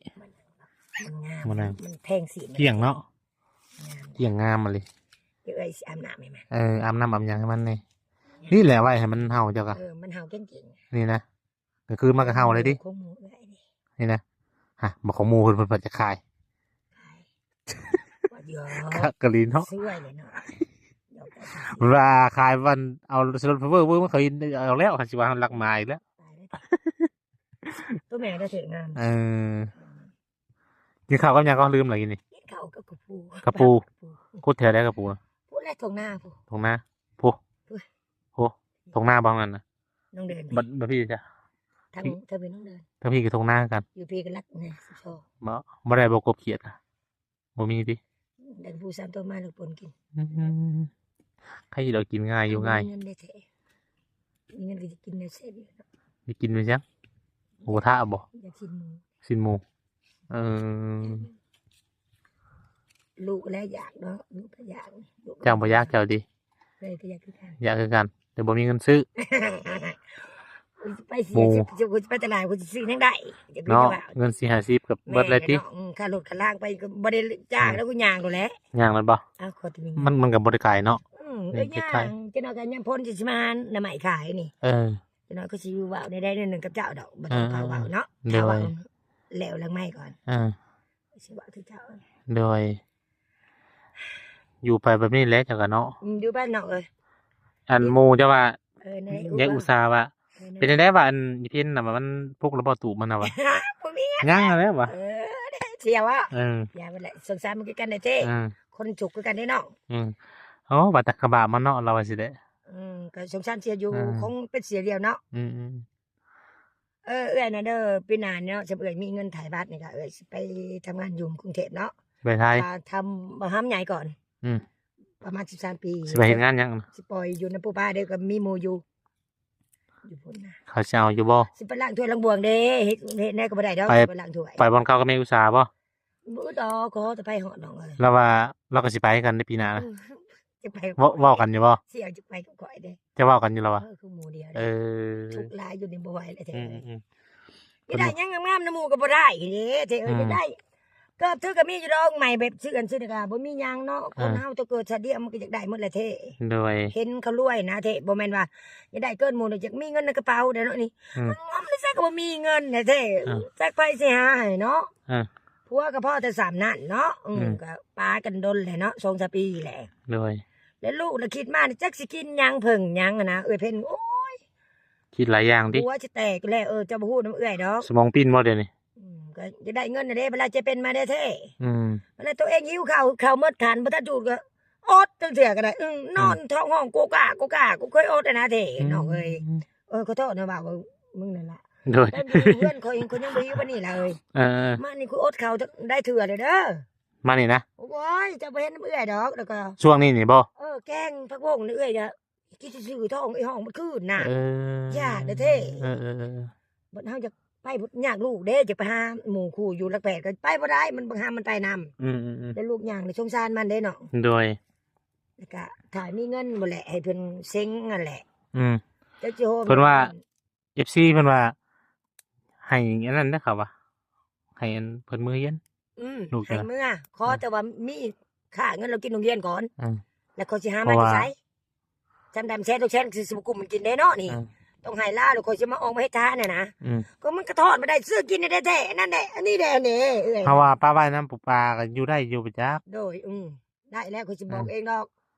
ມັນງາມ ມັນງາມ ມັນແພງສີ ກ້ຽງເນາະ ງາມ ກ້ຽງງາມມາເລີຍ ດຽວເອື້ອຍຊິອາບນ້ຳໃຫ້ມັນ ເອີ ອາບນ້ຳອາບຫຍັງໃຫ້ມັນນີ້ ນີ້ແຫຼະ ໄວ້ໃຫ້ມັນເຫົ່າເຈົ້າກະ ເອີ ມັນເຫົ່າເກັ່ງໆ ນີ້ນະ ກາງຄືນມາກະເຫົ່າເລີຍຕິ ຂອງໝູ່ເອື້ອຍນີ້ ນີ້ນະ ຮະ ບໍ່ຂອງໝູ່ເພິ່ນ ເພິ່ນ ເພິ່ນຈະຂາຍ ຂາຍ ວ່າຢອກ ຄັກກະລີເນາະ ສວຍເລີຍເນາະ ຢອກ ວ່າຂາຍວັນ ເອົາສະຫຼຸດພາວເວີ ເບິ່ງມັນເຂົາເອົາແລ້ວ ຄັນຊິວ່າລັກມາອີກແລ້ວ ຕາຍແລ້ວ ຕົວແມ່ກໍຖືກງາມ ເອີ ກິນເຂົ້າກັບຫຍັງກໍລືມລະກິນນີ້ ກິນເຂົ້າກັບກະປູ ກະປູ ກະປູ ຂຸດແຖວໃດກະປູນະ ພຸ້ນແຫຼະທົ່ງນາພຸ້ນ ທົ່ງນາ ພຸ້ນ ພຸ້ນ ທົ່ງນາບໍ່ນັ້ນນະ ນ້ອງເດີນ ບັດ ບັດພີ້ຈ້ະ ທາງ ທາງພີ້ນ້ອງເດີນ ທາງພີ້ກໍທົ່ງນາຄືກັນ ຢູ່ພີ້ກໍລັດນະ ສິບສອງ ບໍ່ ບໍ່ໄດ້ບໍ່ກົບຂຽດ ບໍ່ມີຕິ ໄດ້ຜູ້ສາມໂຕມາແລ້ວປົນກິນ ອືມ ໃຄດອກ ກິນງ່າຍຢູ່ງ່າຍ ມີເງິນໄດ້ແທ້ ມີເງິນກໍຈະກິນແນວແຊບຢູ່ເນາະ ຊິກິນແນວຫຍັງ ໝູກະທະບໍ່ ຢາກກິນໝູ ຊີ້ນໝູ ເອີ ລູກແລ້ວຢາກເນາະ ລູກກໍຢາກ ເຈົ້າບໍ່ຢາກເຈົ້າຕິ ເອີ ກໍຢາກຄືກັນ ຢາກຄືກັນ ແຕ່ບໍ່ມີເງິນຊື້ ກູຊິໄປສີ່ສິບ ກູຊິໄປຕະຫຼາດ ກູຊິຊື້ຫຍັງໄດ້ ເນາະ ເງິນສີ່ຫ້າສິບກໍເບິດແລ້ວຕິ ອືມ ຄ່າລົດຄ່າລາງໄປກໍບໍ່ໄດ້ຈ້າງແລ້ວ ກູຍ່າງໂລດແຫຼະ ຍ່າງໂລດບໍ່ ມັນ ມັນກໍບໍ່ໄດ້ໄກເນາະ ອືມ ເອີ ຍ່າງ ຈັກໜ່ອຍກໍຍາມຝົນຊິມາຫາໜໍ່ໄມ້ຂາຍນີ້ ເອີ ຈັກໜ່ອຍກໍຊິເວົ້າໄດ້ໜ້ອຍໜຶ່ງກັບເຈົ້າດອກ ບໍ່ຕ້ອງເຂົ້າເວົ້າເນາະ ເອີ ເຈົ້າເວົ້າແລ້ວຫຼັງໄມ້ກ່ອນ ເອີ ຊິເວົ້າຄືເຈົ້າ ໂດຍ ຢູ່ໄປແບບນີ້ແຫຼະເຈົ້າກະເນາະ ອືມ ຢູ່ບ້ານນອກເອີຍ ອັນໝູ່ເຈົ້າວ່າ ເອີ ຍາຍອຸດສາວ່າ ເປັນຈັ່ງໃດວ່າ ອັນອີເພັນນະ ວ່າມັນປຸກແລ້ວບໍ່ຕູບມັນນະວ່າ ບໍ່ມີ ຍັງຫັ້ນແຫຼະວ່າ ເອີ ເສຍວ່າ ເອີ ຢ່າໄປແຫຼະ ສົງສານມັນຄືກັນເດ້ ເອີ ຄົນທຸກຄືກັນເດ້ເນາະ ອືມ ໂອ້ ວ່າແຕ່ຂະບາບມັນເນາະ ລາວວ່າຊີ້ແຫຼະ ອືມ ກໍສົງສານເສຍຢູ່ ເອີ ຄົງເປັນເສຍດຽວເນາະ ອືມໆ ເອີ ເອື້ອຍນະເດີ ປີໜ້າເນາະ ສຳເອື້ອຍມີເງິນຖ່າຍບັດນີ້ກະເອື້ອຍຊິໄປທຳງານຢູ່ກຸງເທບເນາະ ໄປໄທ ອ່າ ທຳ ມະຫາວິທະຍາໄລກ່ອນ ອືມ ປະມານສິບສາມປີ ຊິໄປເຮັດງານຫຍັງ ຊິປ່ອຍຢູ່ນຳປູ່ປ້າເດີ ກໍມີໝູ່ຢູ່ ຢູ່ພຸ້ນນະ ເຂົາຊິເອົາຢູ່ບໍ່ ຊິໄປລ້າງຖ້ວຍລ້າງບ່ວງເດ້ ເຮັດ ເຮັດແນວກໍບໍ່ໄດ້ດອກ ໄປ ຊິໄປລ້າງຖ້ວຍ ໄປບ່ອນເກົ່າກັບແມ່ອຸດສາບໍ່? ບໍ່ດອກ ຂໍແຕ່ໄປຮອດນ້ອງເອີຍ ລາວວ່າລາວກໍຊິໄປຄືກັນໃນປີໜ້ານະ ອືມ ຈະໄປ ເວົ້າ ເວົ້າກັນຢູ່ບໍ່? ຊິເອົາຈະໄປກັບຂ້ອຍເດ້ ຈະເວົ້າກັນຢູ່ລາວວ່າ ເອີ ຄືໝູ່ດຽວ ເອີ ທຸກຫຼາຍຢູ່ນີ້ບໍ່ໄຫວແລ້ວແທ້ ອືມໆ ຢາກໄດ້ຫຍັງງາມໆນຳໝູ່ກໍບໍ່ໄດ້ເດ້ ເທເອີຍ ອືມ ຢາກໄດ້ ເກີບຖືກກໍມີຢູ່ດອກ ໃໝ່ແບບຊື້ອັນຊື້ນີ້ກໍບໍ່ມີຫຍັງເນາະ ອ່າ ຄົນເຮົາຕົວເກີດຊາດດຽວມັນກໍຢາກໄດ້ໝົດແຫຼະເທ ໂດຍ ເຫັນເຂົາລວຍນະເທ ບໍ່ແມ່ນວ່າຢາກໄດ້ເກີນໝູ່ ຢາກມີເງິນໃນກະເປົາເດ້ເນາະນີ້ ອືມ ເງິນໃນໃສກໍບໍ່ມີເງິນນະເທ ອ່າ ຈັກໃຜຊິຫາໃຫ້ເນາະ ອ່າ ຜົວກໍພໍແຕ່ສ່ຳນັ້ນເນາະ ອືມ ອືມ ກໍປາກັນດົນແຫຼະເນາະ ສອງສາມປີແຫຼະ ໂດຍ ແລ້ວລູກລະຄິດມານີ້ຈັກຊິກິນຫຍັງເຜິ້ງຫຍັງຫັ້ນນະ ເອື້ອຍເພັນ ໂອ້ຍ ຄິດຫຼາຍຢ່າງຕິ ຫົວຊິແຕກຢູ່ແລ້ວ ເອີ ເຈົ້າບໍ່ຮູ້ນຳເອື້ອຍດອກ ສະໝອງປິ່ນບໍ່ດຽວນີ້ ອືມ ກໍຢາກໄດ້ເງິນນະເດ້ ເວລາຈະເປັນມາແທ້ໆ ອືມ ເວລາຕົວເອງຫິວເຂົ້າ ເຂົ້າໝົດຄັນ ບໍ່ທັນຈູດກໍອົດຈັ່ງເທື່ອກໍໄດ້ ອືມ ອືມ ນອນທ້ອງຮ້ອງໂກກາໂກກາ ກູເຄີຍອົດຫັ້ນນະເດ້ ອືມ ນ້ອງເອີຍ ເອີ ຂໍໂທດນະ ວ່າເວົ້າມຶງນັ້ນລະ ໂດຍ ແຕ່ຢູ່ເຮືອນຂ້ອຍເອງ ຂ້ອຍຍັງບໍ່ຫິວປານນີ້ລະເອີຍ ເອີ ມານີ້ກູອົດເຂົ້າໄດ້ເທື່ອເດີ ມານີ້ນະ ໂອ້ຍ ເຈົ້າບໍ່ເຫັນນຳເອື້ອຍດອກ ແລ້ວກໍ ຊ່ວງນີ້ນີ້ບໍ່ ເອີ ແກງຜັກບົ້ງນີ້ເອື້ອຍກໍ ກິນຊື່ທ້ອງອີຫ້ອງໝົດຄືນນະ ເອີ ຢາກແທ້ໆ ເອີໆໆ ບັດເຮົາຢາກໄປພຸ້ນ ຍາກລູກເດ້ ຈະໄປຫາໝູ່ຄູ່ຢູ່ຫຼັກແປດກໍໄປບໍ່ໄດ້ ມັນບັງຫາມັນໄປນຳ ອືມໆໆ ແລ້ວລູກຍ່າງນີ້ສົງສານມັນເດ້ເນາະ ໂດຍ ແລ້ວກະຖ້າມີເງິນບໍ່ແຫຼະ ໃຫ້ເພິ່ນເສັງຫັ້ນແຫຼະ ອືມ ເຈົ້າຊິໂຮມ ເພິ່ນວ່າ ເອັຟຊີ ເພິ່ນວ່າ ໃຫ້ອັນນັ້ນເດ້ ເຂົາວ່າ ໃຫ້ອັນເພິ່ນເມືອຮຽນ ອືມ ລູກ ໃຫ້ເມືອ ຂໍແຕ່ວ່າມີຄ່າເງິນລາວກິນໂຮງຮຽນກ່ອນ ອືມ ແລ້ວຂ້ອຍຊິຫາມາແຕ່ໃສ ສາມແສນ ສອງແສນ ຊິບໍ່ກຸ້ມມັນກິນເດ້ເນາະນີ້ ອືມ ຕ້ອງໃຫ້ລາວ ແລ້ວຂ້ອຍຊິມາອອກມາເຮັດທານຫັ້ນນະ ອືມ ກໍມັນກະທອດມາໄດ້ ຊື້ກິນໄດ້ແທ້ໆ ອັນນັ້ນແຫຼະ ອັນນີ້ແຫຼະນີ້ ເອີ ເຮົາວ່າປະໄວ້ນຳປູປາກໍຢູ່ໄດ້ຢູ່ປະຈັກ ໂດຍ ອືມ ໄດ້ແລ້ວ ຂ້ອຍຊິບອກເອງດອກ ອືມ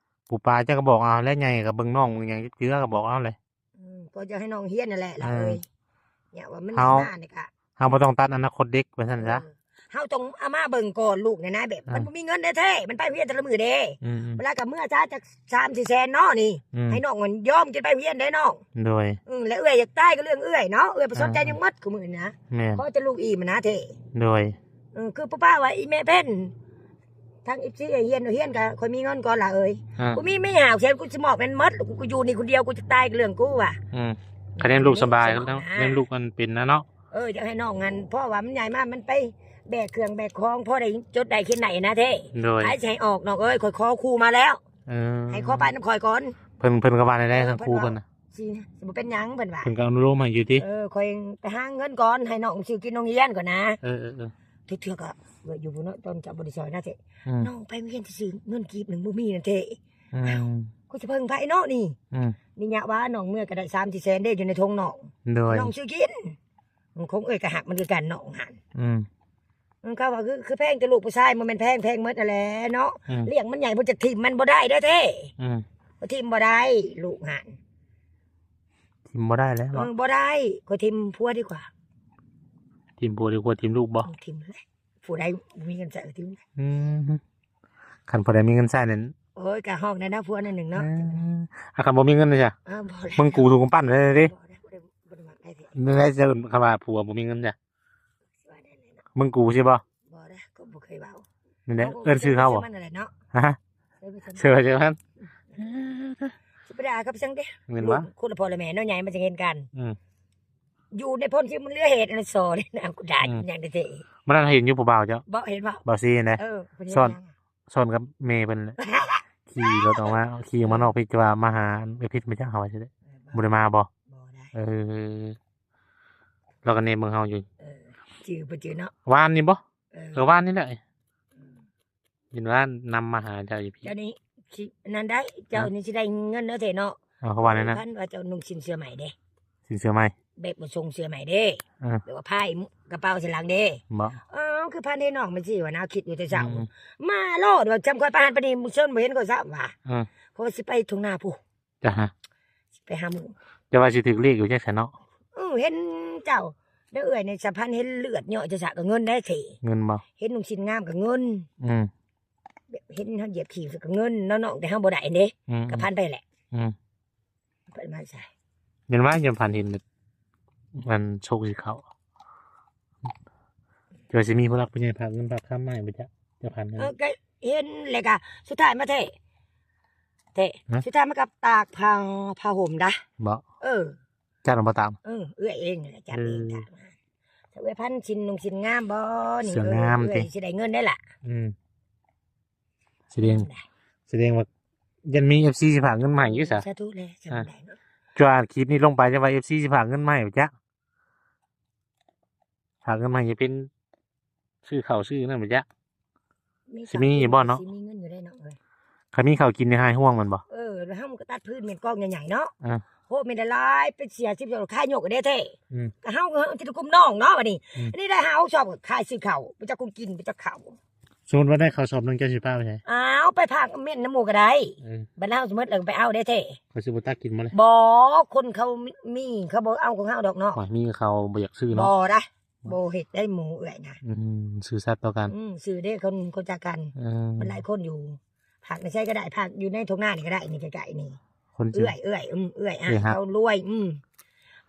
ປູປາເຈົ້າກໍບອກເອົາແຫຼະ ໃຫຍ່ກໍເບິ່ງນ້ອງເບິ່ງຫຍັງຈັກເທື່ອ ກໍບອກເອົາແຫຼະ ອືມ ກໍຢາກໃຫ້ນ້ອງຮຽນຫັ້ນແຫຼະ ລະເອີຍ ເຮົາ ຍາກວ່າມັນ ເຮົາ ນານນີ້ກະ ເຮົາບໍ່ຕ້ອງຕັດອະນາຄົດເດັກວ່າຊັ້ນຊະ ເອີ ເຮົາຕ້ອງເອົາມາເບິ່ງກ່ອນລູກນີ້ນະ ແບບ ອ່າ ມັນບໍ່ມີເງິນແທ້ໆ ມັນໄປໂຮງຮຽນແຕ່ລະມື້ເດ້ ອືມໆ ເວລາກໍເມືອຊະຈັກສາມສີ່ແສນເນາະນີ້ ອືມ ໃຫ້ນ້ອງມັນຍອມຈະໄປໂຮງຮຽນໄດ້ນ້ອງ ໂດຍ ອືມ ແລະເອື້ອຍຢາກຕາຍກໍເລື່ອງເອື້ອຍເນາະ ເອື້ອຍບໍ່ສົນໃຈຫຍັງໝົດ ອ່າ ຄູ່ມື້ນີ້ນະ ແມ່ນ ຂໍແຕ່ລູກອີ່ມຫັ້ນນະເດ້ ໂດຍ ເອີ ຄືປ້າວ່າອີແມ່ເພັນ ທາງເອັຟຊີຮຽນ ຮຽນກໍຂ້ອຍມີເງິນກ່ອນລະເອີຍ ອ່າ ກູມີແມ່ຫ້າແສນ ກູຊິມອບແມ່ນໝົດ ກູຢູ່ນີ້ຄົນດຽວ ກູຈະຕາຍເລື່ອງກູວ່າ ອືມ ຄັນແມ່ນລູກສະບາຍ ແມ່ນລູກມັນເປັນນະເນາະ ເອີ ຢາກໃຫ້ນ້ອງຫັ້ນ ເພາະວ່າມັນໃຫຍ່ມາ ມັນໄປແບກເຄື່ອງແບກຂອງ ພໍໄດ້ຈົດໄດ້ຂຽນໄດ້ນະເດ້ ໂດຍ ໃຜຊິໃຫ້ອອກນ້ອງເອີຍ ຂ້ອຍຂໍຄູມາແລ້ວ ເອີ ໃຫ້ຂໍໄປນຳຂ້ອຍກ່ອນ ເພິ່ນ ເພິ່ນກໍວ່າແນວໃດ ເອີ ທາງຄູເພິ່ນນະ ຊິ ຊິບໍ່ເປັນຫຍັງເພິ່ນວ່າ ເພິ່ນກໍອະນຸໂລມໃຫ້ຢູ່ຕິ ເອີ ຂ້ອຍໄປຫາເງິນກ່ອນ ໃຫ້ນ້ອງຊື້ກິນໂຮງຮຽນກ່ອນນະ ເອີໆ ເທື່ອໆກໍເອື້ອຍຢູ່ພຸ້ນເນາະ ຕອນເຈົ້າບໍ່ໄດ້ຊ່ອຍນະເດ້ ອືມ ນ້ອງໄປໂຮງຮຽນຊື່ໆ ເງິນກີບໜຶ່ງບໍ່ມີນະເດ້ ອືມ ຂ້ອຍຊິເພິ່ງໃຜເນາະນີ້ ອືມ ນີ້ຍະວ່ານ້ອງເມືອກໍໄດ້ສາມສີ່ແສນເດ້ ຢູ່ໃນຖົງນ້ອງ ໂດຍ ນ້ອງຊື້ກິນ ຂອງເອື້ອຍກໍຮັກມັນຄືກັນນ້ອງຫັ້ນ ອືມ ເຂົາວ່າຄື ຄືແພງແຕ່ລູກຜູ້ຊາຍ ບໍ່ແມ່ນແພງ ແພງໝົດຫັ້ນແຫຼະເນາະ ອືມ ລ້ຽງມັນໃຫຍ່ ບໍ່ຈັກຖິ້ມມັນບໍ່ໄດ້ເດ້ ອືມ ບໍ່ຖິ້ມບໍ່ໄດ້ ລູກຫັ້ນ ຖິ້ມບໍ່ໄດ້ແລ້ວ ເອີ ເບາະ ບໍ່ໄດ້ ຂ້ອຍຖິ້ມຜົວດີກວ່າ ຖິ້ມຜົວດີກວ່າຖິ້ມລູກບໍ່ ເອີ ຖິ້ມແຫຼະ ຜູ້ໃດບໍ່ມີເງິນໃຊ້ກໍຖິ້ມ ອືມ ຄັນຜູ້ໃດມີເງິນໃຊ້ນັ້ນ ໂອ້ຍ ກະຮອກໄດ້ນະ ຜົວໜ້ອຍໜຶ່ງເນາະ ອືມ ອາ ຄັນບໍ່ມີເງິນນີ້ຊະ ເອີ ບໍ່ແລ້ວ ມຶງກູຖືກຳປັ້ນເລີຍຕິ ບໍ່ໄດ້ ບໍ່ໄດ້ ບໍ່ໄດ້ມັກໃຜແທ້ ໄດ້ເຊີນ ຄັນວ່າຜົວບໍ່ມີເງິນຊະ ວ່າແນວນັ້ນເນາະ ມຶງກູຊິບໍ່ ບໍ່ໄດ້ ກໍບໍ່ເຄີຍເວົ້າ ນີ້ແຫຼະ ເອີ້ນຊື່ເຂົາບໍ່ ມັນນັ້ນແຫຼະເນາະ ຮະ ເຊີນ ເຊີນມັນ ຊິໄປດ່າກັບສັງເດ ແມ່ນວະ ຄົນລະພໍ່ລະແມ່ເນາະ ໃຫຍ່ມາຈັ່ງເຫັນກັນ ອືມ ຢູ່ໃນພົ້ນທີ່ມັນເຫຼືອເຫດອັນນັ້ນ ສໍເລີຍນະ ກູດ່າ ອືມ ຫຍັງແທ້ໆ ມື້ນັ້ນເຫັນຢູ່ຜູ້ບ່າວເຈົ້າ ບໍ່ເຫັນບໍ່ ບ່າວຊີນະ ເອີ ເພິ່ນເຮັດ ຊ້ອນ ຫຍັງ ຊ້ອນກັບແມ່ເພິ່ນແຫຼະ ຂີ່ລົດອອກມາ ຂີ່ອອກມານອກພີ້ ຈະວ່າມາຫາເອື້ອຍພິດມາຈັກ ເຮົາວ່າຊິໄດ້ ເອີ ບໍ່ໄດ້ມາບໍ່ ບໍ່ໄດ້ ເອີ ລາວກໍແນມເບິ່ງເຮົາຢູ່ ເອີ ຈື່ບໍ່ຈື່ເນາະ ວານນີ້ບໍ່ ເອີ ເອີ ວານນີ້ແຫຼະ ອືມ ເຫັນວ່ານຳມາຫາເຈົ້າຢູ່ພີ້ ເຈົ້ານີ້ຊິ ນັ້ນໄດ້ ເຈົ້ານີ້ຊິໄດ້ເງິນເນາະເທເນາະ ເອີ ເຂົາວ່າແນວນັ້ນ ພັນວ່າເຈົ້ານຸ່ງສິ້ນເສື້ອໃໝ່ເດ້ ສິ້ນເສື້ອໃໝ່ ແບບບໍ່ສົ່ງເສື້ອໃໝ່ເດ້ ເອີ ແບບວ່າພາຍກະເປົາໃສ່ຫຼັງເດ້ ບໍ່ ເອີ ຄືພັນເດ້ນ້ອງ ມັນຊິວ່ານາວຄິດຢູ່ແຕ່ເຊົ້າ ອືມ ມາໂລດວ່າ ຈຳຂ້ອຍປານຫັ້ນປານນີ້ ມື້ເຊີນບໍ່ເຫັນຂ້ອຍຊ້ຳວ່າ ເອີ ຂ້ອຍຊິໄປທົ່ງນາພຸ້ນ ຈ້ະ ຊິໄປຫາໝູ່ ແຕ່ວ່າຊິຖືກລຽກຢູ່ຈັກຊັ້ນເນາະ ເອີ ເຫັນເຈົ້າ ແລ້ວເອື້ອຍໃນສະພັນເຫັນເລືອດເຍາະຈະສະ ກໍເງິນໄດ້ເທ ເງິນບໍ່ ເຫັນນຸ່ງສິ້ນງາມກໍເງິນ ອືມ ແບບເຫັນເຮົາຢຽບຂີ້ກໍເງິນເນາະ ນ້ອງແຕ່ເຮົາບໍ່ໄດ້ເດ້ ອືມ ກໍພັນໄປແຫຼະ ອືມ ເພິ່ນມາໃສ່ ຍັນວ່າຍັນພັນເຫັນແບບ ມັນໂຊກຊິເຂົ້າ ເຈົ້າຊິມີຜູ້ຫຼັກຜູ້ໃຫຍ່ພາກເງິນພາກຄຳມາໃຫ້ບໍ່ຈະ ຈະພັນ ເອີ ກໍເຫັນແລ້ວກໍສຸດທ້າຍມາເທ ເທ ຮະ ສຸດທ້າຍມາກັບຕາກຜ້າ ຜ້າຫົ່ມດາ ບໍ່ ເອີ ຈັດເອົາບໍ່ຕາມ ເອີ ເອື້ອຍເອງແຫຼະຈັດເອງ ເອີ ຕາກມາ ເອື້ອຍພັນສິ້ນນຸ່ງສິ້ນງາມບໍ່ນີ້ ເສື້ອງາມຕິ ເອື້ອຍຊິໄດ້ເງິນໄດ້ລະ ອືມ ສະແດງ ສະແດງວ່າຍັນມີເອັຟຊີຊິພາກເງິນມາໃຫ້ຢູ່ຊະ ສາທຸແຫຼະ ສາທຸແຫຼະເນາະ ຈະວ່າຄລິບນີ້ລົງໄປ ຈະວ່າເອັຟຊີຊິພາກເງິນມາໃຫ້ບໍ່ຈັກ ພາກເງິນມາໃຫ້ຈະເປັນ ຊື້ເຂົ້າຊື້ນັ້ນບໍ່ຈະ ມີ ຊິມີຢູ່ບໍ່ເນາະ ຊິມີເງິນຢູ່ໄດ້ເນາະເອີຍ ຄັນມີເຂົ້າກິນນີ້ຫາຍຫ່ວງແມ່ນບໍ່ ເອີ ແລ້ວເຮົາມັນກໍຕັດພື້ນແມ່ນກອງໃຫຍ່ໆເນາະ ເອີ ພວກແມ່ນຫຼາຍ ເປັນສີ່ສິບຊອບ ຂາຍຍົກເດ້ແທ້. ອືມ ກໍເຮົາ ເຮົາທີ່ໄດ້ກຸມນ້ອງເນາະ ບັດນີ້. ອືມ ອັນນີ້ໄດ້ຫ້າຫົກຊອບ ຂາຍຊື້ເຂົ້າ ໄປຈັກກຸມກິນ ໄປຈັກເຂົ້າ. ສົມມຸດວ່າໄດ້ເຂົ້າຊອບໜຶ່ງ ເຈົ້າຊິປະໄປໃສ? ອ້າວ ໄປຝາກເມັນນຳໝູ່ກໍໄດ້. ເອີ ບັດເຮົາສົມມຸດແລ້ວກໍໄປເອົາເດ້ແທ້. ຂ້ອຍຊິບໍ່ຕັກກິນບໍ່ເລີຍ? ບໍ່ ຄົນເຂົາມີ ເຂົາບໍ່ເອົາຂອງເຮົາດອກເນາະ. ຂ້ອຍມີ ເຂົາບໍ່ຢາກຊື້ເນາະ. ບໍ່ໄດ໋. ບໍ່ເຮັດໄດ້ໝູ່ເອື້ອຍນະ. ອືມ ຊື່ສັດຕໍ່ກັນ. ອືມ ຊື່ເດ້ ຄົນ ຄົນຈັກກັນ. ເອີ ມັນຫຼາຍຄົນຢູ່ ຝາກໃນໃສກໍໄດ້ ຝາກຢູ່ໃນທົ່ງນານີ້ກໍໄດ້ ນີ້ໃກ້ໆນີ້. ຄົນຊື່ ເອື້ອຍ ເອື້ອຍ ອືມ ເອື້ອຍ ເອື້ອຍ ອ້າຍ ເຂົາລວຍ. ອືມ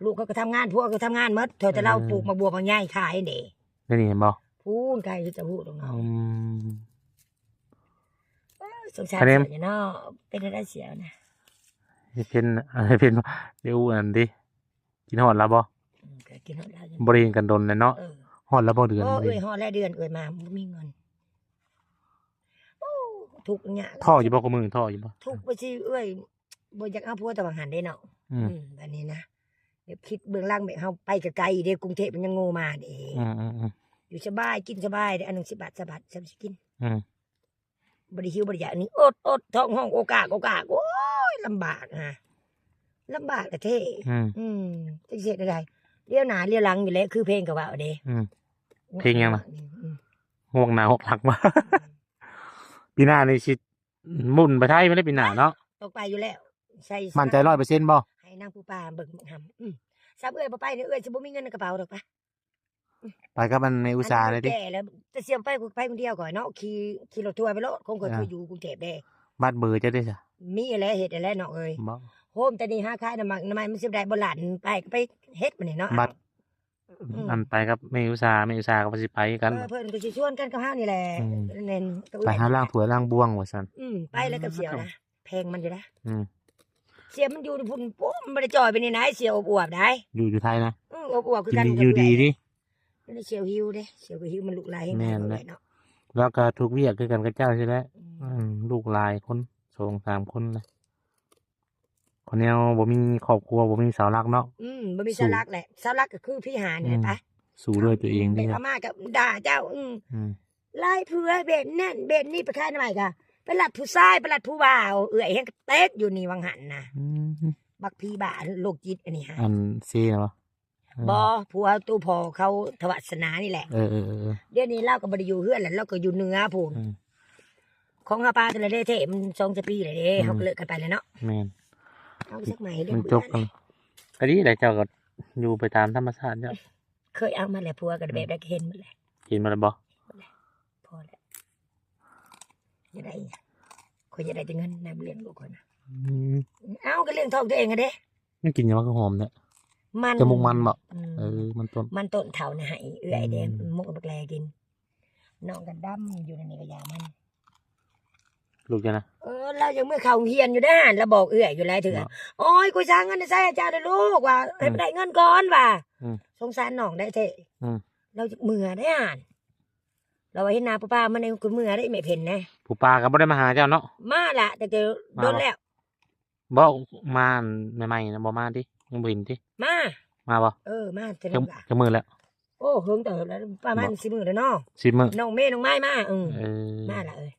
ລູກເຂົາກໍທຳງານ ຜົວກໍທຳງານໝົດ ເທົ່າແຕ່ລາວ ເອີ ປູກໝາກບວບໝາກໃຫຍ່ຂາຍເດ້. ແນວນີ້ແມ່ນບໍ່? ພຸ້ນ ໃກ້ຄືຈະຮູ້ດອກເນາະ. ອືມ ເອີ ສົງສານ ຄະແນນ ເສຍເນາະ. ເປັນໄດ້ເສຍນະ ເຮັດເປັນ ເຮັດເປັນ ດຽວອັນນີ້ ກິນຮອດລາວບໍ່? ອືມ ກໍກິນຮອດລາວຢູ່. ບໍ່ໄດ້ເຫັນກັນດົນແລ້ວເນາະ. ເອີ ຮອດລາວບໍ່ເດືອນ? ໂອ້ ບໍ່ໄດ້ ເອື້ອຍ ຮອດແລ້ວເດືອນ ເອື້ອຍມາບໍ່ມີເງິນ. ໂອ້ ທຸກຍາກ. ທໍ້ຢູ່ບໍ່? ຄູ່ມື້ທໍ້ຢູ່ບໍ່? ທຸກວ່າຊິເອື້ອຍບໍ່ຢາກເອົາຜົວແຕ່ວ່າຫັ້ນເດ້ເນາະ. ອືມ ອືມ ບັດນີ້ນະ ແບບຄິດເບື້ອງຫຼັງ ແບບເຮົາໄປໄກໆເດ້ ກຸງເທບມັນຍັງໂງ່ມາເດ້. ອືມໆໆ ຢູ່ສະບາຍ ກິນສະບາຍເດ້ ອັນໜຶ່ງສິບບາດ ຊາວບາດ ສ່ຳຊິກິນ. ອືມ ບໍ່ໄດ້ຫິວບໍ່ໄດ້ຢາກ ອັນນີ້ອົດໆ ທ້ອງຮ້ອງໂອກາກໂອກາກ ໂອ້ຍ ລຳບາກນະ ລຳບາກແທ້ໆ. ອືມ ອືມ ຈັກຊິເຮັດແນວໃດ ລ້ຽວໜ້າລ້ຽວຫຼັງຢູ່ແຫຼະ ຄືເພງກໍເວົ້າເດ້. ອືມ ເພງຫຍັງນະ? ອືມ ຫວກໜ້າຫວກຫຼັງວ່າ ອືມ ປີໜ້ານີ້ຊິໝຸ່ນໄປໄທແມ່ນເດ້ ປີໜ້າເນາະ. ຕ້ອງໄປຢູ່ແລ້ວ ໃສ່ ໝັ້ນໃຈຮ້ອຍເປີເຊັນບໍ່? ໃຫ້ນາງຜູ້ປ່າເບິ່ງຫຳ. ອືມ ສຳເອື້ອຍບໍ່ໄປນີ້ ເອື້ອຍຊິບໍ່ມີເງິນໃນກະເປົາດອກປະ. ໄປກັບອັນແມ່ອຸສາແດ່ຕິ. ແກ່ແລ້ວ ແຕ່ສຽວໄປ ໄປຄົນດຽວຂ້ອຍເນາະ ຂີ່ ຂີ່ລົດທົວໄປໂລດ ຂອງຂ້ອຍ ເອີ ເຄີຍຢູ່ກຸງເທບເດ້. ບັດເບີເຈົ້າເດ້ຊະ? ມີແຫຼະ ເຮັດແຫຼະເນາະເອີຍ. ບໍ່ ໂຮມແຕ່ນີ້ຫາຂາຍນ້ຳໝາກນ້ຳໄມ້ ມັນຊິໄດ້ບໍ່ຫຼານ ໄປກໍໄປເຮັດບັດນີ້ເນາະ. ບັດ ອືມ ອັນໄປກັບແມ່ອຸສາ ແມ່ອຸສາກໍວ່າຊິໄປກັນ. ເອີ ເພິ່ນກໍຊິຊວນກັນກັບເຮົານີ້ແຫຼະ. ອືມ ແມ່ນ ໄປຫາລ້າງຖ້ວຍລ້າງບ່ວງວ່າຊັ້ນ. ອືມ ໄປແລ້ວກໍສຽວນະ ແພງມັນຢູ່ນະ. ອືມ ເສຍມັນຢູ່ພຸ້ນ ໂອ້ ມັນບໍ່ໄດ້ຈ່ອຍໄປນີ້ນາ ເສຍອວບໆໄດ໋. ຢູ່ ຢູ່ໄທນະ. ອືມ ອວບໆຄືກັນ ຢູ່ດີ ຢູ່ດີ ຢູ່ດີ. ມັນໄດ້ເສຍຫິວເດ້ ເສຍກໍຫິວ ມັນລຸກລາຍແຮງ. ແມ່ນແຫຼະ ເນາະ ລາວກໍທຸກວຽກຄືກັນກັບເຈົ້າຊີ້ແຫຼະ. ອືມ ອືມ ລູກຫຼາຍຄົນ ສອງສາມຄົນນະ ຄົນແນວບໍ່ມີຄອບຄົວ ບໍ່ມີເສົາຫຼັກເນາະ. ອືມ ບໍ່ມີເສົາຫຼັກແຫຼະ ເສົາຫຼັກກໍຄືພີ່ຫານີ້ແຫຼະ. ອືມ ໄປ ສູ້ດ້ວຍຕົວເອງເດ້. ເອົາມາກໍດ່າເຈົ້າ. ອືມ ອືມ ຫຼາຍເຜື່ອ ເບັດນັ້ນເບັດນີ້ ໄປຂາຍໜໍ່ໄມ້ກະໄປລັດຜູ້ຊາຍ ໄປລັດຜູ້ບ່າວ. ເອື້ອຍແຮງເຕັກຢູ່ນີ້ຫວ່າງຫັ້ນນະ. ອືມ ບັກຜີບ້າໂລກຈິດອັນນີ້ຫາ ອັນເຊນະບໍ່? ເອີ ບໍ່ ຜົວໂຕພໍ່ເຂົາທະວາດສະໜານີ້ແຫຼະ. ເອີໆໆໆ ດຽວນີ້ລາວກໍບໍ່ໄດ້ຢູ່ເຮືອນແລ້ວ ລາວກໍຢູ່ເໜືອພຸ້ນ. ອືມ ຂອງເຮົາປາກັນແລ້ວເດ້ເທ ມັນສອງສາມປີແລ້ວເດ້. ອືມ ເຮົາກໍເລີກກັນໄປແລ້ວເນາະ. ແມ່ນ ເອົາສັກໃໝ່ເດ້ ມັນຈົບກັນ. ກໍດີແຫຼະ ເຈົ້າກໍຢູ່ໄປຕາມທຳມະຊາດເຈົ້າ. ເຄີຍເອົາມາແລ້ວ ຜົວກໍແບບໃດກໍເຫັນໝົດແຫຼະ. ເຫັນໝົດແລ້ວບໍ່? ພໍແລ້ວ ຢາກໄດ້ອີຫຍັງ? ຂ້ອຍຢາກໄດ້ແຕ່ເງິນນຳລ້ຽງລູກຂ້ອຍນະ. ອືມ ເອົາ ກໍລ້ຽງທ້ອງຕົວເອງຫັ້ນເດ້. ມັນກິນຫຍັງວະ ຄືຫອມແທ້? ມັນ ຈະໝົກມັນບໍ່? ອືມ ເອີ ມັນຕົ້ນ ມັນຕົ້ນເຖົ້ານະ ໃຫ້ເອື້ອຍເດ້. ອືມ ໝົກບັກແລກິນ ນ້ອງກໍດຳຢູ່ໃນນີ້ກໍຢາມັນ. ລູກເຈົ້ານະ? ເອີ ລາວຍັງເມືອເຂົ້າໂຮງຮຽນຢູ່ເດ້ ລາວບອກເອື້ອຍຢູ່ຫຼາຍເທື່ອ. ໂອ້ຍ ກູສາເງິນໃຊ້ອາຈານເດີລູກວ່າ ໃຫ້ໄດ້ເງິນກ່ອນວ່າ. ອືມ ສົງສານນ້ອງໄດ້ເທ. ອືມ ລາວຢາກເມືອໄດ້ຫັ້ນ ລາວວ່າເຫັນໜ້າປູ່ປ້າມາໃນ ກໍເມືອໄດ້ ແມ່ເພັນນະ. ປູ່ປ້າກໍບໍ່ໄດ້ມາຫາເຈົ້າເນາະ? ມາລະ ແຕ່ ແຕ່ດົນແລ້ວ. ບໍ່ ມາໃໝ່ໆນະ ບໍ່ມາຕິ? ຍັງບໍ່ເຫັນຕິ? ມາ ມາບໍ່? ເອີ ມາເທື່ອໜຶ່ງລະ. ຈັກມື້ແລ້ວ? ໂອ້ ເຫິງເຕີບແລ້ວ ປະມານສິບມື້ແລ້ວເນາະ. ສິບມື້ ນ້ອງເມ ນ້ອງໄມ້ມາ. ເອີ ເອີ ມາລະເອີຍ.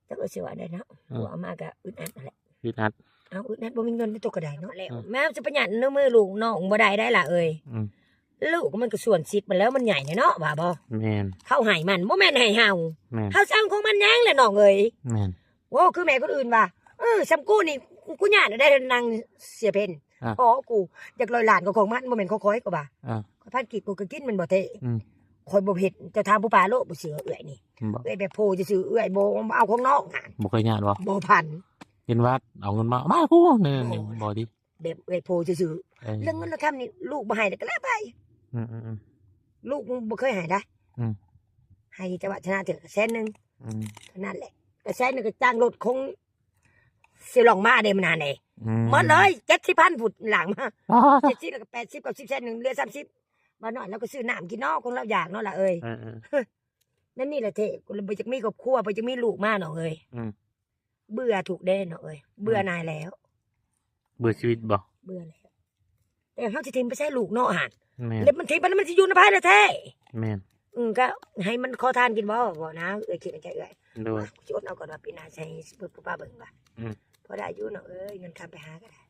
ຈັກວ່າຊິວ່າໄດ້ເນາະ. ເອີ ເອົາມາກໍອຶດອັດຫັ້ນແຫຼະ. ອຶດອັດ ເອົາ ອຶດອັດ ບໍ່ມີເງິນໃນໂຕກໍໄດ້ເນາະ. ແລ້ວ ອືມ ແມ່ນຊິໄປຫຍັດໃນມືລູກນ້ອງບໍ່ໄດ້ໄດ໋ລະເອີຍ. ອືມ ລູກມັນກໍສ່ວນສິດມັນແລ້ວ ມັນໃຫຍ່ແລ້ວເນາະ ວ່າບໍ່? ແມ່ນ ເຂົາໃຫ້ມັນ ບໍ່ແມ່ນໃຫ້ເຮົາ. ແມ່ນ ເຮົາຊິເອົາຂອງມັນຫຍັງລະນ້ອງເອີຍ? ແມ່ນ ໂອ້ ຄືແມ່ຄົນອື່ນວ່າ ເອີ ສ່ຳກູນີ້ ກູຍາດໄດ້ນາງເສຍເພັນ. ອ່າ ອໍ ກູຢາກຮ້ອຍລ້ານກໍຂອງມັນ ບໍ່ແມ່ນຂອງຂ້ອຍ ກໍວ່າ. ອ່າ ຂ້ອຍພັນກີບ ກູກໍກິນ ແມ່ນບໍ່ເທ? ອືມ ຂ້ອຍບໍ່ເຮັດ. ເຈົ້າຖາມຜູ້ປ່າໂລດ ບໍ່ເຊື່ອເອື້ອຍນີ້. ເອີ ແບບໂພຊື່ໆ ເອື້ອຍບໍ່ເອົາຂອງນ້ອງຫັ້ນ. ບໍ່ເຄີຍຍາດບໍ່? ບໍ່ພັນ ເຫັນວ່າເອົາເງິນມາ ມາຜູ້ນີ້ ບໍ່ຕິ? ແບບເອື້ອຍໂພຊື່ໆ. ເອີ ເລື່ອງເງິນເລື່ອງຄຳນີ້ ລູກບໍ່ໃຫ້ແລ້ວກໍແລ້ວໄປ. ອືມໆໆ ລູກບໍ່ເຄີຍໃຫ້ໄດ໋. ອືມ ໃຫ້ແຕ່ວ່າຊະນະເທື່ອແສນໜຶ່ງ. ອືມ ເທົ່ານັ້ນແຫຼະ ແຕ່ແສນໜຶ່ງກໍຈ້າງລົດຂອງ ຊິລອງມາເດ້ ມັນຫັ້ນເດ້. ອືມ ໝົດເລີຍ ເຈັດສິບພັນພຸ້ນ ຫຼາງມາ. ເຈັດສິບ ແລ້ວກໍແປດສິບ ເກົ້າສິບ ແສນໜຶ່ງ ເຫຼືອສາມສິບ. ບາດນ້ອຍລາວກໍຊື້ນ້ຳກິນເນາະ ຂອງລາວຢາກເນາະລະເອີຍ. ເອີໆ ແນວນີ້ລະເທ ກໍເລີຍບໍ່ຢາກມີຄອບຄົວ ບໍ່ຢາກມີລູກມານ້ອງເອີຍ. ອືມ ເບື່ອທຸກແດ່ນ້ອງເອີຍ ເບື່ອ ອືມ ໜ່າຍແລ້ວ. ເບື່ອຊີວິດບໍ່? ເບື່ອແລ້ວ. ແຕ່ເຮົາຊິຖິ້ມໄປໃສລູກເນາະຫັ້ນ? ແມ່ນ ແລ້ວມັນຖິ້ມໄປແລ້ວ ມັນຊິຢູ່ນຳໃຜລະແທ້? ແມ່ນ ອືມ ກໍໃຫ້ມັນຂໍທານກິນບໍ່? ບໍ່ນະ ເອື້ອຍຄິດໃນໃຈເອື້ອຍ. ໂດຍ ຊິອົດເອົາກ່ອນວ່າປີໜ້າໃສ່ໃຫ້ພໍ່ປ້າເບິ່ງວ່າ. ອືມ ພໍໄດ້ຢູ່ເນາະເອີຍ ເງິນຄຳໄປຫາກໍໄດ້.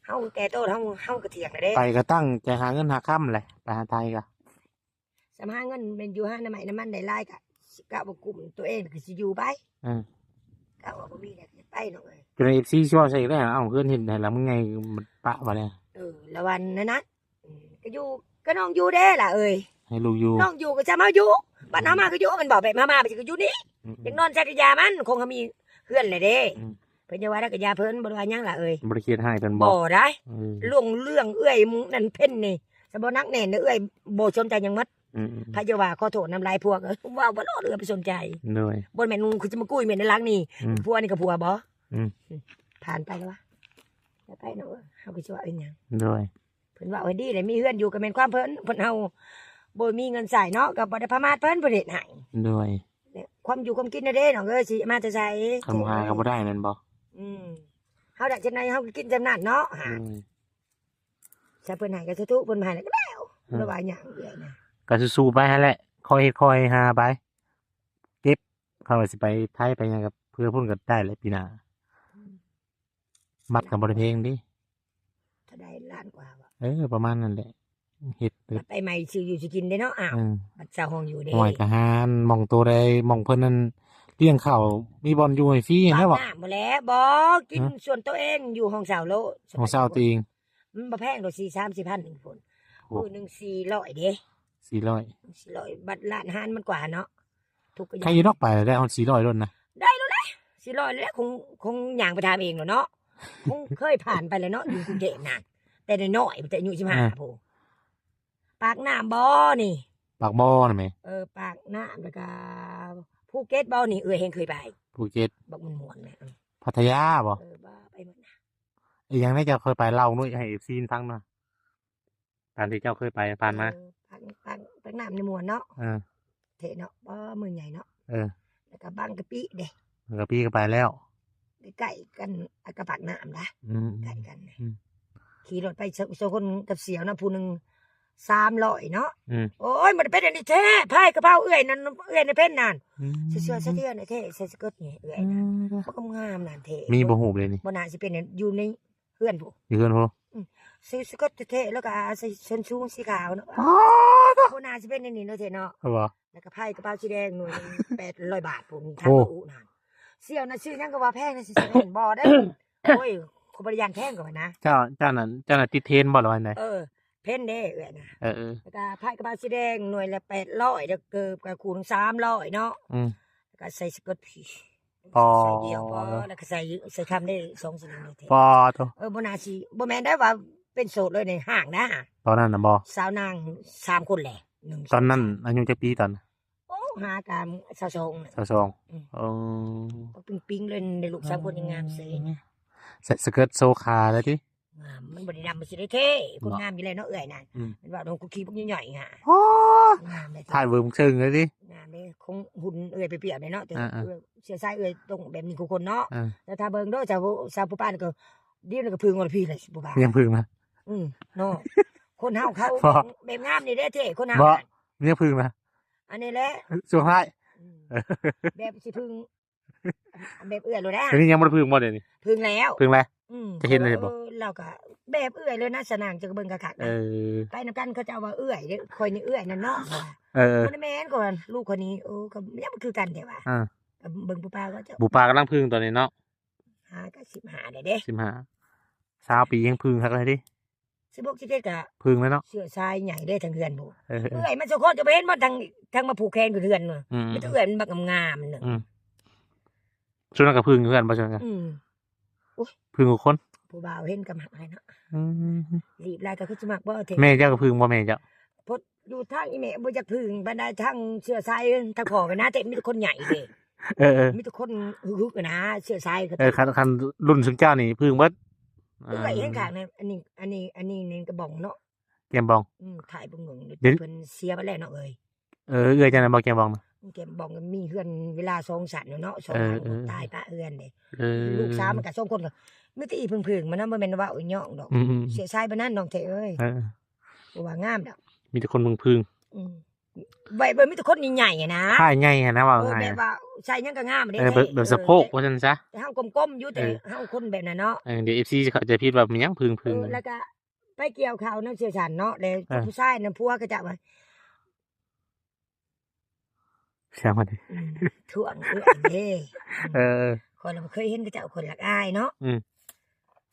ເຮົາແກ່ໂຕ ເຮົາ ເຮົາກໍທ່ຽງແລ້ວເດ້ ໄປກໍຕັ້ງໃຈຫາເງິນຫາຄຳແຫຼະ ໄປຫາໄທກໍ ສຳຫາເງິນແມ່ນຢູ່ຫານ້ຳໄມ້ນ້ຳມັນໄດ້ຫຼາຍ ກະ ກະວ່າກຸ້ມຕົວເອງ ກໍຊິຢູ່ໄປ ອືມ ກະວ່າບໍ່ມີແລ້ວ ໄປເນາະເອີຍ ຈົນເອັຟຊີຊວນໃສ່ອີກແລ້ວ ເອົ້າ ເຮືອນເຮັດໃຫ້ຫຼັງມັນໃຫຍ່ ປະວ່າແລ້ວ ເອີ ລະວ່ານັ້ນນະ ອືມ ກໍຢູ່ ກໍນ້ອງຢູ່ເດ້ລະເອີຍ ໃຫ້ລູກຢູ່ ນ້ອງຢູ່ກໍຊ່າງເຮົາຢູ່ ບັດເຮົາມາກໍຢູ່ ແມ່ນບໍ່ ແບບເຮົາມາ ບັດຊິກໍຢູ່ນີ້ ອືມໆ ຢາກນອນໃສກໍຢ່າມັນ ຄົງເຮົາມີເຮືອນແລ້ວເດ້ ອືມ ເພິ່ນຢ່າວ່າໄດ້ກໍຢ່າເພິ່ນ ບໍ່ໄດ້ວ່າຫຍັງລະເອີຍ ບໍ່ໄດ້ຄິດຮ້າຍເພິ່ນບໍ່ ບໍ່ໄດ້ ອືມ ເລື່ອງ ເລື່ອງເອື້ອຍນັ້ນເພັນນີ້ ສະບໍ່ໜັກແໜ້ນເອື້ອຍບໍ່ສົນໃຈຫຍັງໝົດ ອືມໆ ໃຜຈະວ່າ ຂໍໂທດນຳຫຼາຍພວກ ເວົ້າບໍ່ໂລດ ເອື້ອຍບໍ່ສົນໃຈ ໂດຍ ບໍ່ແມ່ນຄືຈະມາກຸຍແມ່ນໃນຫຼັງນີ້ ອືມ ຜົວນີ້ກໍຜົວບໍ່ ອືມ ຜ່ານໄປແລ້ວວະ ໄປເນາະ ເຮົາກໍຊິວ່າເປັນຫຍັງ ໂດຍ ເພິ່ນເວົ້າໃຫ້ດີແຫຼະ ມີເຮືອນຢູ່ກໍແມ່ນຄວາມເພິ່ນ ເພິ່ນເຮົາບໍ່ມີເງິນໃຊ້ເນາະ ກໍບໍ່ໄດ້ປະໝາດເພິ່ນ ເພິ່ນເຮັດໃຫ້ ໂດຍ ແລະ ຄວາມຢູ່ຄວາມກິນນະເດ້ນ້ອງເອີຍ ຊິມາແຕ່ໃສ ຄັນບໍ່ຫາກໍບໍ່ໄດ້ແມ່ນບໍ່ ອືມ ເຮົາໄດ້ຈຳໃດເຮົາກໍກິນຈຳນັ້ນເນາະ ໂດຍ ຖ້າເພິ່ນໃຫ້ກໍສາທຸ ເພິ່ນບໍ່ໃຫ້ແລ້ວກໍແລ້ວ ອືມ ບໍ່ວ່າຫຍັງເອື້ອຍນະ ກໍສູ້ໆໄປຫັ້ນແຫຼະ ຄ່ອຍເຮັດຄ່ອຍຫາໄປ ເກັບ ເຮົາວ່າຊິໄປໄທໄປຫຍັງ ກໍເພື່ອພຸ້ນກໍໄດ້ແຫຼະປີໜ້າ ອືມ ມັດກໍບໍ່ໄດ້ແພງເດ້ ເທົ່າໃດ ລ້ານກວ່າບໍ່ ເອີ ປະມານນັ້ນແຫຼະ ເຮັດ ບັດໄປໃໝ່ຊື້ຢູ່ຊື້ກິນເດ້ເນາະ ອ້າວ ອືມ ບັດເຊົ່າຫ້ອງຢູ່ເດ້ ຫ້ວຍ ກະຫາໝ່ອງໂຕໃດ ໝ່ອງເພິ່ນນັ້ນລ້ຽງເຂົ້າ ມີບ່ອນຢູ່ໃຫ້ຟຣີຫັ້ນແຫຼະ ປາກນ້ຳບໍ່ແຫຼະ ບໍ່ ກິນ ຮະ ສ່ວນໂຕເອງ ຢູ່ຫ້ອງເຊົ່າໂລດ ຫ້ອງເຊົ່າຕົວເອງ ມັນບໍ່ແພງດອກ ສີ່ສາມສິບພັນພຸ້ນ ໂອ້ ມື້ໜຶ່ງສີ່ຮ້ອຍເດ້ ສີ່ຮ້ອຍ ສີ່ຮ້ອຍ ບັດຮ້ານອາຫານມັນກວ່າເນາະ ທຸກກະຢ່າງ ໃຄຢູ່ດອກ ໄປໄດ້ຮອດສີ່ຮ້ອຍໂລດນະ ໄດ້ໂລດແຫຼະ ສີ່ຮ້ອຍແຫຼະ ຄົງ ຄົງຍ່າງໄປຖາມເອງໂລດເນາະ ຄົງເຄີຍຜ່ານໄປແລ້ວເນາະ ຢູ່ກຸງເທບນະ ແຕ່ນ້ອຍໆ ແຕ່ອາຍຸສິບຫ້າ ເອີ ພຸ້ນ ປາກນ້ຳບໍ່ນີ້ ປາກບໍ່ນະແມ່ ເອີ ປາກນ້ຳ ແລ້ວກະພູເກັດບໍ່ນີ້ ເອື້ອຍແຮ່ງເຄີຍໄປ ພູເກັດ ບັກມ່ວນໆ ແມ່ ເອີ ພັດທະຍາບໍ່ ເອີ ບໍ່ ໄປໝົດນະ ອີຫຍັງແດ່ເຈົ້າເຄີຍໄປ ເລົ່າໜ້ອຍໃຫ້ເອັຟຊີຟັງໜ້ອຍ ຕາມທີ່ເຈົ້າເຄີຍໄປຜ່ານມາ ເອີ ປາກ ປາກ ປາກນ້ຳນີ້ມ່ວນເນາະ ເອີ ເທ່ເນາະ ບໍ່ ເມືອງໃຫຍ່ເນາະ ເອີ ແລ້ວກໍບາງກະປິເດ້ ບາງກະປິກໍໄປແລ້ວ ໃກ້ໆກັນ ອາ ກັບປາກນ້ຳນະ ອືມ ໃກ້ກັນ ອືມ ຂີ່ລົດໄປສອງ ສອງຄົນກັບສ່ຽວເນາະ ຜູ້ໜຶ່ງສາມຮ້ອຍເນາະ ອືມ ໂອ້ຍ ມັນເປັນອັນນີ້ແທ້ ພາຍກະເປົາເອື້ອຍນັ້ນ ເອື້ອຍໃນເພັນນັ້ນ ອືມ ເສື້ອ ເສື້ອສະເທືອນແທ້ ໃສ່ສະເກີດນີ້ເອື້ອຍນະ ອືມ ບັກງາມນັ້ນແທ້ ມີບໍ່ຮູບເລີຍນີ້ ບໍ່ໜ້າຊິເປັນຢູ່ໃນ ເຮືອນພຸ້ນ ຢູ່ເຮືອນພຸ້ນ ອືມ ໃສ່ສະເກີດແທ້ໆ ແລ້ວກໍໃສ່ສົ້ນສູງສີຂາວເນາະ ອໍ ໂຕ ບໍ່ໜ້າຊິເປັນອັນນີ້ເນາະເທເນາະ ບໍ່ ແລ້ວກໍພາຍກະເປົາສີແດງໜ່ວຍໜຶ່ງແປດຮ້ອຍບາດພຸ້ນ ໂອ້ ທາງອູນະ ສ່ຽວນະ ຊື້ຫຍັງກໍວ່າແພງນະ ຊິເຊເວ່ນບໍ່ໄດ້ ໂອ້ຍ ຂ້ອຍບໍ່ໄດ້ຢ້ານແພງ ຂ້ອຍວ່ານະ ເຈົ້າ ເຈົ້ານັ້ນ ເຈົ້ານັ້ນຕິດເທຣນບໍ່ ຫຼືວ່າໃດ ເອີ ເພນເດ້ເອື້ອຍນະ ເອີໆ ແລ້ວກໍພາຍກະເປົາສີແດງໜ່ວຍລະແປດຮ້ອຍ ແລ້ວເກີບກໍຄູ່ໜຶ່ງສາມຮ້ອຍເນາະ ອືມ ແລ້ວກໍໃສ່ສະເກີດພີ ອໍ ໃສ່ດຽວພໍ ແລ້ວກໍໃສ່ ໃສ່ຄຳໄດ້ສອງສະລິງເດ້ ປໍໂທ ເອີ ບໍ່ໜ້າຊິ ບໍ່ແມ່ນໄດ້ວ່າເປັນໂສດເລີຍໃນຫ້າງນະ ຕອນນັ້ນນະບໍ ສາວນາງສາມຄົນແຫຼະ ໜຶ່ງ ຕອນນັ້ນອາຍຸຈັກປີຕອນ ໂອ້ ຫາກະຊາວສອງ ຊາວສອງ ອືມ ເອີ ປິງໆເລີຍ ລູກສາມຄົນຍັງງາມເສີຍ ໃສ່ສະເກີດໂຊຂາເລີຍຕິ ງາມ ມັນບໍ່ໄດ້ດຳ ມັນຊິໄດ້ເທ່ ຄົນງາມຢູ່ແລ້ວເນາະເອື້ອຍນະ ອືມ ມັນວ່ານ້ອງກຸກຄີບັກໃຫຍ່ໆຫາ ໂອ້ ງາມເລີຍ ຖ່າຍເບິ່ງເຊິ່ງເລີຍຕິ ງາມເດ້ ຄົງຫຸ່ນເອື້ອຍປຽບໆເນາະ ແຕ່ ອ່າໆ ເອື້ອຍເຊື້ອສາຍເອື້ອຍຕ້ອງແບບນີ້ທຸກຄົນເນາະ ອ່າ ແຕ່ຖ້າເບິ່ງເດີ ສາວ ສາວຜູ້ປານກໍ ດຽວນີ້ກໍເພິ່ງວ່າພີ່ເລີຍ ຜູ້ບ່າວ ຍັງເພິ່ງນະ ອືມ ເນາະ ຄົນເຮົາເຂົາ ບໍ່ ແບບງາມນີ້ເດ້ເທ່ ຄົນເຮົາ ບໍ່ ນະ ຍັງເພິ່ງນະ ອັນນີ້ແຫຼະ ຊ່ວງທ້າຍ ອືມ ແບບຊິເພິ່ງ ແບບເອື້ອຍໂລດນະ ດຽວນີ້ຍັງບໍ່ໄດ້ເພິ່ງບໍ່ ດຽວນີ້ ເພິ່ງແລ້ວ ເພິ່ງແລ້ວ ອືມ ຈະເຫັນເລີຍບໍ່ ເອີ ລາວກໍແບບເອື້ອຍເລີຍນະ ສະນາງຈະເບິ່ງຄັກໆນະ ເອີ ໄປນຳກັນເຂົາເຈົ້າວ່າເອື້ອຍເດ້ ຂ້ອຍນີ້ເອື້ອຍນັ້ນເນາະ ເອີໆ ບໍ່ໄດ້ແມ່ນ ກໍວ່າລູກຂ້ອຍນີ້ ເອີ ກໍຍັງບໍ່ຄືກັນແທ້ວ່າ ອ່າ ກໍເບິ່ງປູປາກໍເຈົ້າ ປູປາກຳລັງເພິ່ງຕອນນີ້ເນາະ ຫາກໍສິບຫ້າແລ້ວເດ້ ສິບຫ້າ ຊາວປີຍັງເພິ່ງຄັກເລີຍຕິ ສິບຫົກ ສິບເຈັດ ກໍເພິ່ງແລ້ວເນາະ ເຊື້ອສາຍໃຫຍ່ເດ້ທາງເຮືອນພຸ້ນ ເອີໆ ເອື້ອຍມັນສອງຄົນກໍບໍ່ເຫັນບໍ່ ທາງ ທາງມາຜູກແຂນຢູ່ເຮືອນ ອືມ ມີແຕ່ເອື້ອຍມັນບັກງາມໆໜຶ່ງ ອືມ ສ່ວນນັ້ນກໍເພິ່ງຢູ່ເຮືອນບໍ່ ສ່ວນນັ້ນ ອືມ ໂອ້ຍ ເພິ່ງທຸກຄົນ ຜູ້ບ່າວເຫັນກໍມັກຫຼາຍເນາະ ອືມ ລີບຫຼາຍກໍຄືຊິມັກບໍ່ ແມ່ເຈົ້າກໍເພິ່ງບໍ່ ແມ່ເຈົ້າ ພົດຢູ່ທາງອີແມ່ບໍ່ຢາກເພິ່ງປານໃດ ທາງເຊື້ອສາຍທາງພໍ່ກໍໜາແທ້ ມີແຕ່ຄົນໃຫຍ່ເດ້ ເອີໆ ມີແຕ່ຄົນຮຶກໆນະ ເຊື້ອສາຍ ເອີ ຄັນ ຄັນລຸ້ນຊຸມເຈົ້ານີ້ເພິ່ງເບິດ ເອື້ອຍແຮ່ງຄັກນະ ອັນນີ້ ອັນນີ້ ອັນນີ້ນີ້ກະບອງເນາະ ແກ້ມບອງ ອືມ ຖ່າຍເບິ່ງເບິ່ງ ເພິ່ນເສຍໄປແລ້ວເນາະເອີຍ ເອີ ເອື້ອຍເຈົ້ານັ້ນບໍ່ ແກ້ມບອງນະ ແກ້ມບອງມີເຮືອນເວລາສອງຊັ້ນເນາະ ສອງຫຼັງ ເອີໆ ຕາຍປະເຮືອນເດ້ ເອີ ລູກສາວມັນກະສອງຄົນ ກໍມີແຕ່ອີ່ເພິ່ງໆມັນນະ ບໍ່ແມ່ນເວົ້າອີ່ຫຍັງດອກ ອືມໆ ເສຍຊາຍປານນັ້ນນ້ອງແທ້ເອີຍ ເອີ ບໍ່ວ່າງາມດອກ ມີແຕ່ຄົນເພິ່ງໆ ອືມ ແບບວ່າມີແຕ່ຄົນໃຫຍ່ໆ ຫັ້ນນະ ຖ່າຍໃຫຍ່ຫັ້ນນະ ເວົ້າ ເອີ ງ່າຍ ແບບວ່າໃສ່ຫຍັງກໍງາມເດ້ ເອີ ແບບ ແບບສະໂພກວ່າຊັ້ນຊະ ແຕ່ເຮົາກົມໆຢູ່ ເອີ ແຕ່ເຮົາຄົນແບບນັ້ນເນາະ ເອີ ດຽວເອັຟຊີເຂົາໃຈຜິດວ່າແມ່ນຫຍັງພຶງໆ ເອີ ແລ້ວກໍໄປກ່ຽວເຂົ້ານຳສ່ຽວສັນເນາະ ແລ້ວ ເອີ ຜູ້ຊາຍນຳຜົວເຂົາເຈົ້າວ່າ ຊ່າງມັນ ອືມ ຖ່ວງເອື້ອຍເດ້ ເອີ ຂ້ອຍລະບໍ່ເຄີຍເຫັນເຂົາເຈົ້າ ຂ້ອຍລະອາຍເນາະ ອືມ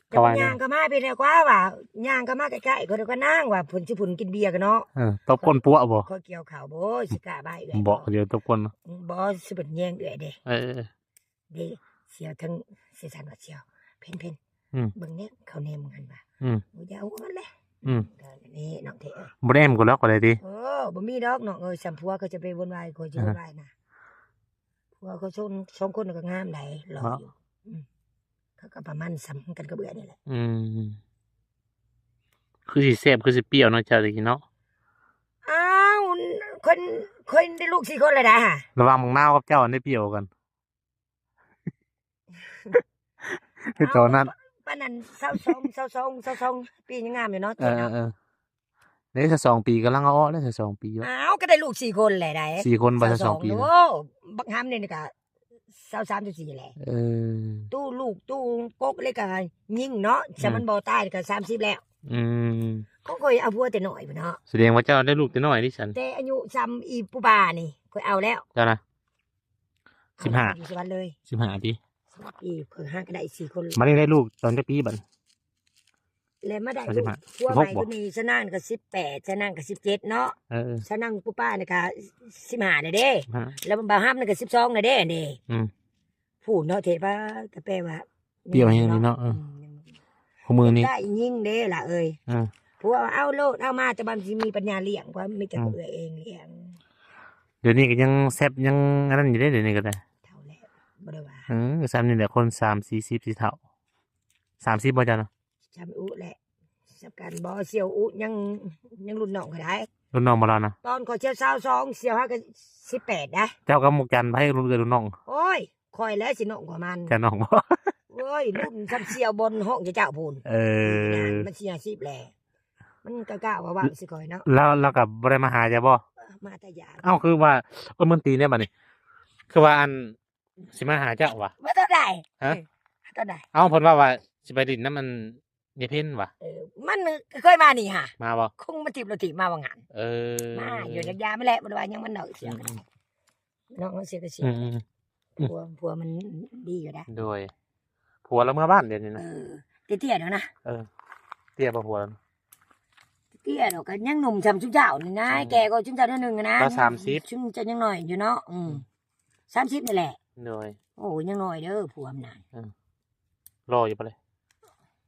ແຕ່ ເຂົາວ່າຫຍັງ ຍ່າງເຂົ້າມາພີ້ແລ້ວກວ່າ ວ່າຍ່າງເຂົ້າມາໃກ້ໆ ຂ້ອຍກໍນາງວ່າເພິ່ນຊິພຸ້ນກິນເບຍກັນເນາະ ເອີ ຕົບກົ້ນປົວບໍ່ ຂ້ອຍກ່ຽວເຂົ້າບໍ່ ຊິກ້າບາຍເອື້ອຍບໍ່ ບໍ່ ດຽວຕົບກົ້ນ ອືມ ບໍ່ ຊິເພິ່ນແຍງເອື້ອຍເດ້ ເອີ ເດ້ ສ່ຽວທັງ ສ່ຽວສັນວ່າສ່ຽວ ເພັນໆ ອືມ ເບິ່ງແນມ ເຂົາແນມຫັ້ນວ່າ ອືມ ບໍ່ຢາກຫົວແຫຼະ ອືມ ກໍນີ້ນ້ອງເທ ບໍ່ໄດ້ແອມກັນດອກກໍໄດ້ຕິ ເອີ ບໍ່ມີດອກນ້ອງເອີຍ ສ່ຳຜົວເຂົາຈະໄປວຸ່ນວາຍ ຂ້ອຍຊິວຸ່ນວາຍນະ ອ່າ ຜົວເຂົາສອງ ສອງຄົນກໍງາມໃດ ຫຼໍ່ຢູ່ ອືມ ເຂົາກໍປະມານສ່ຳກັນກັບເອື້ອຍນີ້ແຫຼະ ອືມ ຄືຊິແຊບ ຄືຊິປ່ຽວເນາະ ເຈົ້າຕະກີ້ເນາະ ອ້າວ ຄົນ ຂ້ອຍໄດ້ລູກສີ່ຄົນແລ້ວນະ ລະຫວ່າງບັກນາວກັບເຈົ້າ ອັນໃດປ່ຽວກວ່າກັນ? ຄືຕອນນັ້ນ ປານນັ້ນ ຊາວສອງ ຊາວສອງ ຊາວສອງປີຍັງງາມຢູ່ເນາະ ເອີ ເອີ ເດ້ ຊາວສອງປີ ກຳລັງເອົາອອກເດ້ ຊາວສອງປີ ອ້າວ ກໍໄດ້ລູກສີ່ຄົນແຫຼະໃດ ສີ່ຄົນບໍ່ ຊາວສອງ ຊາວສອງປີ ໂອ້ ບັກຫຳນີ້ກໍຊາວສາມ ຊາວສີ່ແຫຼະ ເອີ ຕູ້ລູກຕູ້ກົກເລີຍກໍຍິງເນາະ ອືມ ຖ້າມັນບໍ່ຕາຍກໍສາມສິບແລ້ວ ອືມ ຂອງຂ້ອຍເອົາຜົວແຕ່ນ້ອຍພຸ້ນເນາະ ສະແດງວ່າເຈົ້າໄດ້ລູກແຕ່ນ້ອຍຕິຊັ້ນ ແຕ່ອາຍຸສ່ຳອີ່ປູ່ປ້ານີ້ ຂ້ອຍເອົາແລ້ວ ເຈົ້ານະ ສິບຫ້າ ຢູ່ສະຫວັນເລີຍ ສິບຫ້າປີ ສິບຫ້າປີ ຂ້ອຍຫາກໍໄດ້ສີ່ຄົນ ບັດນີ້ໄດ້ລູກຕອນຈັກປີບັດນີ້ ແລ້ວມາໄດ້ລູກຜົວໃໝ່ຄົນນີ້ ຊະນາງກໍສິບແປດ ຊະນາງກໍສິບເຈັດເນາະ ເອີ ຊະນາງປູ່ປ້ານີ້ກໍສິບຫ້າແລ້ວເດ້ ສິບຫ້າ ແລ້ວບ່າວຫຳນີ້ກໍສິບສອງແລ້ວເດ້ ອັນນີ້ ອືມ ຜູ້ເນາະ ເທບາ ກໍແປວ່າ ປ່ຽວແຮງນີ້ເນາະ ເອີ ອືມ ຄູ່ມື້ນີ້ ໄດ້ຍິງເດ້ລະເອີຍ ເອີ ຜົວວ່າເອົາໂລດ ເອົາມາ ແຕ່ວ່າມັນຊິມີປັນຍາລ້ຽງ ເພາະມີແຕ່ ອືມ ເອື້ອຍເອງລ້ຽງ ດຽວນີ້ກໍຍັງແຊບ ຍັງອັນນັ້ນຢູ່ເດ້ ດຽວນີ້ກໍໄດ້ ເຖົ້າແລ້ວ ບໍ່ໄດ້ວ່າ ເອີ ສ່ຳນີ້ແຫຼະ ຄົນສາມສີ່ສິບຊິເຖົ້າ ສາມສິບບໍ່ເຈົ້ານະ? ສ່ຳອຸແຫຼະ ສ່ຳກັນບໍ່ ສ່ຽວອຸຍັງ ຍັງລຸ້ນນ້ອງຂ້ອຍໄດ໋ ລຸ້ນນ້ອງບໍ່ລາວນະ? ຕອນຂ້ອຍສ່ຽວຊາວສອງ ສ່ຽວຫາກໍສິບແປດໄດ໋ ເຈົ້າກັບໝູ່ຈັນ ໃຜລຸ້ນເອື້ອຍລຸ້ນນ້ອງ? ໂອ້ຍ ຂ້ອຍແຫຼະຊິນ້ອງກວ່າມັນ ເຈົ້ານ້ອງບໍ່? ໂອ້ຍ ລຸ້ນສ່ຳສ່ຽວບົນຫ້ອງເຈົ້າພຸ້ນ ເອີ ມັນສີ່ຫ້າສິບແຫຼະ ມັນກໍກ້າວ່າເວົ້າຊິຂ້ອຍເນາະ ລາວ ລາວກໍບໍ່ໄດ້ມາຫາເຈົ້າບໍ່? ມາແຕ່ຢາມ ເອົ້າ ຄືວ່າ ເອີ ມັນຕີແນວບັດນີ້ ຄືວ່າອັນ ຊິມາຫາເຈົ້າຫວາ? ມາຕອນໃດ? ຮະ? ເອີ ຕອນໃດ? ເອົ້າ ເພິ່ນເວົ້າວ່າຊິໄປຫຼິ້ນນຳອັນຍາຍເພັນຫວາ? ເອີ ມັນເຄີຍມານີ້ຫາ ມາບໍ່? ຄົງມາຖີບລົດຖີບມາວ່າງານ ເອີ ມາຢູ່ຈັກຢາມແຫຼະ ບໍ່ໄດ້ວ່າຫຍັງມັນເນາະ ສຽງ ອືມ ເນາະ ມັນເສຍກໍເສຍ ອືມ ຜົວ ຜົວມັນດີຢູ່ນະ ໂດຍ ຜົວລາວເມືອບ້ານດຽວນີ້ນະ ເອີ ເຕ້ຍໆດອກນະ ເອີ ເຕ້ຍບໍ່ຜົວລາວ? ເຕ້ຍດອກ ກໍຍັງໜຸ່ມຊ່ຳຊຸມເຈົ້ານີ້ນະ ອືມ ແກ່ກວ່າຊຸມເຈົ້າໜ້ອຍໜຶ່ງນະ ລາວສາມສິບ ຊຸມເຈົ້າຍັງນ້ອຍຢູ່ເນາະ ອືມ ອືມ ສາມສິບນີ້ແຫຼະ ໂດຍ ໂອ້ ຍັງນ້ອຍເດີ ຜົວມັນນະ ເອີ ຫຼໍ່ຢູ່ປະເລີຍ?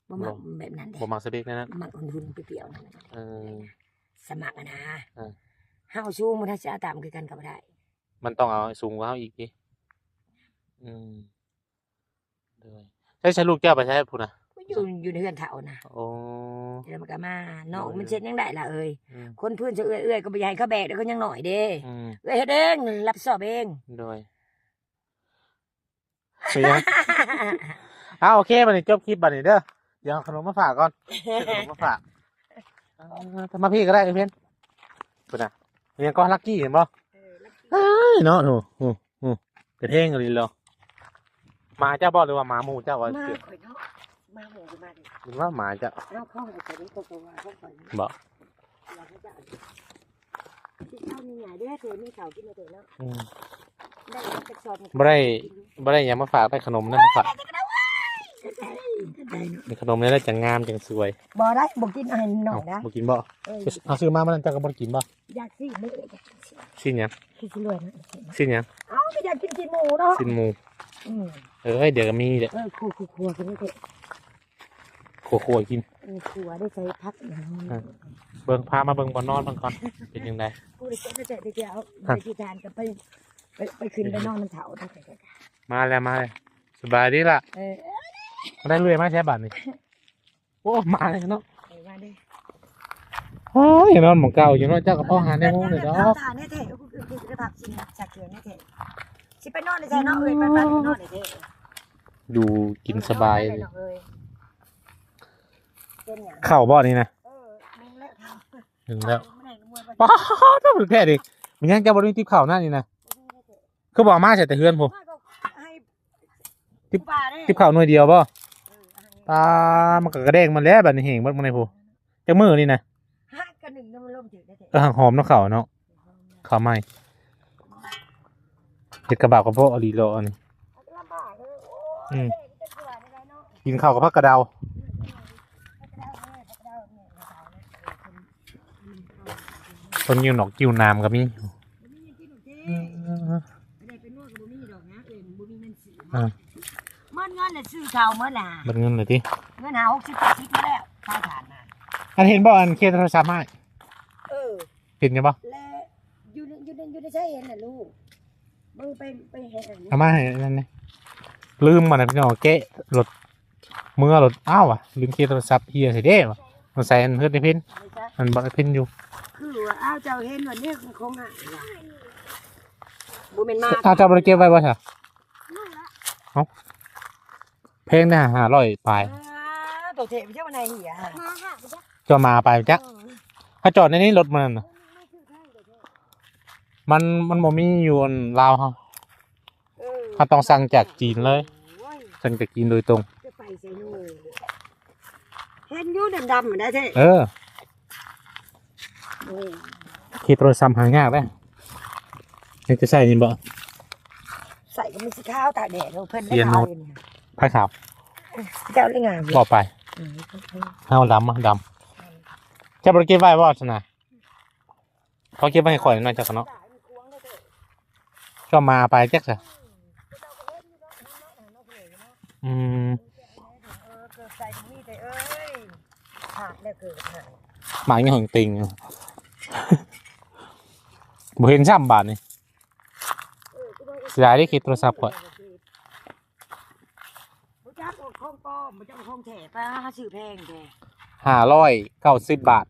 ບໍ່ມັກແບບນັ້ນເດ້ ບໍ່ມັກສະເປັກແນວນັ້ນ ມັກຫຸ່ນໆ ປ່ຽວໆ ນັ້ນ ເອີ ສະໝັກຫັ້ນນະ ເອີ ເຮົາສູງ ມັນຊິເອົາຕ່ຳຄືກັນກໍບໍ່ໄດ້ ມັນຕ້ອງເອົາໃຫ້ສູງກວ່າເຮົາອີກຕິ ອືມ ໂດຍ ໃສ ໃສລູກເຈົ້າໄປໃສພຸ້ນນະ? ຢູ່ ຢູ່ໃນເຮືອນເຖົ້ານະ ໂອ້ ແລ້ວມັນກໍມາ ນ້ອງມັນເຮັດຫຍັງໄດ້ລະເອີຍ ອືມ ຄົນພື້ນຊະເອື້ອຍໆ ກໍບໍ່ຢາກໃຫ້ເຂົາແບກເດ້ ເຂົາຍັງນ້ອຍເດ້ ອືມ ເອື້ອຍເຮັດເອງ ຮັບຜິດຊອບເອງ ໂດຍ ເປັນຫຍັງ? ເອົາ ໂອເຄ ບັດນີ້ຈົບຄລິບບັດນີ້ເດີ ດຽວເອົາຂະໜົມມາຝາກກ່ອນ ຊື້ຂະໜົມມາຝາກ ເອີ ມາພີ້ກໍໄດ້ເອີຍເພັນ ພຸ້ນນະ ມີຫຍັງກໍລັກກີ້ເຫັນບໍ່? ເອີ ລັກກີ້ ເອີຍເນາະ ໂອ້ ໂອ້ ໂອ້ ກະເທງອີ່ຫຼີເນາະ ໝາເຈົ້າບໍ່ ຫຼືວ່າໝາໝູ່ເຈົ້າວ່າ? ໝາຂ້ອຍເນາະ ໝາໝູ່ກໍມາເດ້ ເຫັນວ່າໝາເຈົ້າ ເອົາ ເຂົາໃຫ້ຂ້ອຍນີ້ ເຂົາກໍວ່າເຂົາຂ້ອຍນີ້ ບໍ່? ອືມ ບໍ່ໄດ້ ບໍ່ໄດ້ຫຍັງມາຝາກ ໄດ້ຂະໜົມນຳມາຝາກ ມີຂະໜົມນີ້ແຫຼະ ຈັ່ງງາມຈັ່ງສວຍ ບໍ່ໄດ້ ບໍ່ກິນ ໃຫ້ນ້ອຍນະ ບໍ່ກິນບໍ່? ເອີ ເຮົາຊື້ມາມື້ນັ້ນ ເຈົ້າກໍບໍ່ໄດ້ກິນບໍ່? ຢາກຊີ້ນເດ້ ຊີ້ນຫຍັງ? ຊີ້ນຫຍັງ? ເອົ້າ ກໍຢາກກິນຊີ້ນໝູເນາະ ຊີ້ນໝູ ອືມ ເອີຍ ດຽວກໍມີແຫຼະ ເອີ ຄົວໆ ກິນເດ້ ຄົວໆກິນ ເອີ ຄົວໄດ້ໃສ່ຜັກ ອ່ະ ເບິ່ງ ພາມາເບິ່ງບ່ອນນອນເພິ່ນກ່ອນ ເປັນຈັ່ງໃດ? ກູໄດ້ເຈັບໄດ້ແຈະໄດ້ແຈະ ເອົາ ໄປທີ່ທານກັນ ໄປ ໄປ ໄປຂຶ້ນໄປນອນນຳເຖົ້າ ມາແລ້ວ ມາແລ້ວ ສະບາຍດີລະ ເອີ ມາໄດ້ເລື່ອຍມາແຊບບາດນີ້ ໂອ້ ມາແລ້ວເນາະ ເອີ ມາເດ້ ໂອ້ຍ ນອນໝ່ອງເກົ່າຢູ່ເນາະ ເຈົ້າກໍພໍຫາແນວໂຮມເລີຍເນາະ ຖ້າແນວແທ້ ຄື ຄື ຄື ຄື ຄື ຄື ຊິໄປນອນໃນໃສເນາະ ເອີຍ ໄປ ໄປນອນໃນແທ້ ຢູ່ກິນສະບາຍເລີຍ ເອີຍ ເປັນຫຍັງ ເຂົ້າບໍ່ນີ້ນະ? ເອີ ໜຶ່ງແລ້ວ ໜຶ່ງແລ້ວ ປາດ ເອົາແທ້ດິ ມັນຍັງຈະບໍ່ໄດ້ຕິບເຂົ້ານະນີ້ນະ ຄືບໍ່ເອົາມາໃສ່ແຕ່ເຮືອນພຸ້ນ ໃຫ້ ຕິບ ຕິບເຂົ້າໜ່ວຍດຽວບໍ່? ເອີ ປາ ມັນກໍກະແດງມັນແລ້ວ ບັດນີ້ແຫ້ງເບິດມື້ນີ້ພຸ້ນ ຈັກມື້ນີ້ນະ ຫາກະໜຶ່ງນຳລົມຖືກໄດ້ແທ້ ເອີ ຫອມເນາະເຂົ້າເນາະ ເຂົ້າໃໝ່ ເຮັດກະບາບກະເພາະອີ່ຫຼີເນາະອັນນີ້ ລຳບາກເດີ ໂອ້ຍ ອືມ ແດງຈັກເທື່ອໄດ້ເນາະ ກິນເຂົ້າກັບຜັກກະເດົາ ເອີ ຜັກກະເດົາ ເອີ ຜັກກະເດົາ ເອີ ເພິ່ນ ຕົ້ນງິ້ວໜອກ ງິ້ວໜາມກໍມີ ບໍ່ມີຫຍັງກິນດອກເຈ້ ເອີ ອັນໃດເປັນນວດກໍບໍ່ມີດອກນະ ເອີ ບໍ່ມີເງິນຊື້ ອ່າ ໝົດເງິນແລ້ວ ຊື້ເຂົ້າໝົດລະ ໝົດເງິນແລ້ວຕິ ເງິນຫາຫົກສິບເຈັດສິບມາແລ້ວ ເຂົ້າຖານນະ ອັນເຫັນບໍ່ ອັນເຄໂທລະສັບໃຫ້ ເອີ ເຫັນຢູ່ບໍ່ ແລະ ຢູ່ໃນ ຢູ່ໃນ ຢູ່ໃນໃສເຫັນນະລູກ ເບິ່ງໄປ ໄປເຮັດອັນນີ້ ເອົາມາໃຫ້ອັນນັ້ນແດ່ ລືມມັນນະພີ່ນ້ອງ ແກະລົດ ເມືອລົດ ອ້າວ ລືມເຄໂທລະສັບເຫຍໃສເດ້ວະ ມັນໃສ່ອັນເຮືອນໄອ້ເພັນ ມັນບໍ່ໄດ້ເພັນຢູ່ ຄືວ່າ ອ້າວ ເຈົ້າເຫັນວ່ານີ້ຂອງຫາ ບໍ່ແມ່ນມາ ອ້າວ ເຈົ້າບໍ່ໄດ້ເກັບໄວ້ບໍ່ຊະ ເອົ້າ ແພງເດ້ ຫ້າຮ້ອຍປາຍ ເອີ ໂຕເທບເຈົ້າໃນເຫຍ ເຈົ້າມາໄປຈັກ ເອີ ເຂົາຈອດໃນນີ້ລົດມັນນັ້ນນະ ມັນ ມັນບໍ່ມີຢູ່ອັນລາວເຮົາ ເອີ ເຮົາຕ້ອງສັ່ງຈາກຈີນເລີຍ ໂອ້ຍ ສັ່ງຈາກຈີນໂດຍຕົງ ຈະໄປໃສໂນ ເຫັນຢູ່ດຳໆ ໄດ້ແທ້ ເອີ ໂອ້ຍ ເຄໂທລະສັບຫາຍາກເດ້ ຍັງຈະໃຊ້ນີ້ບໍ່ ໃສ່ກໍມັນຊິຂາວຕາກແດດ ເພິ່ນໄດ້ຂາວຢູ່ນີ້ ໃຜຂາວ ເຈົ້າໄດ້ງາມຢູ່ ເວົ້າໄປ ເອີ ເຮົາດຳ ເຮົາດຳ ເຈົ້າບໍ່ໄດ້ເກັບໄວ້ບໍ່ຊັ້ນນະ ເຂົາເກັບໄວ້ໃຫ້ຂ້ອຍໜ້ອຍຈັກເນາະ ເຈົ້າມາໄປຈັກຊະ ອືມ ເອີ ເກີບໃສ່ມີແຕ່ເອີຍ ຂາດແລ້ວເກີບໃຫ້ ໝາກຍັງຫອງຕິງຢູ່ ບໍ່ເຫັນຊ້ຳບາດນີ້ ເອີ ເສຍດາຍເດ້ ເຄໂທລະສັບຂ້ອຍ ບໍ່ຈັກວ່າຂອງປອມ ບໍ່ຈັກວ່າຂອງແທ້ ປາ ຊື້ແພງແທ້ ຫ້າຮ້ອຍເກົ້າສິບບາດ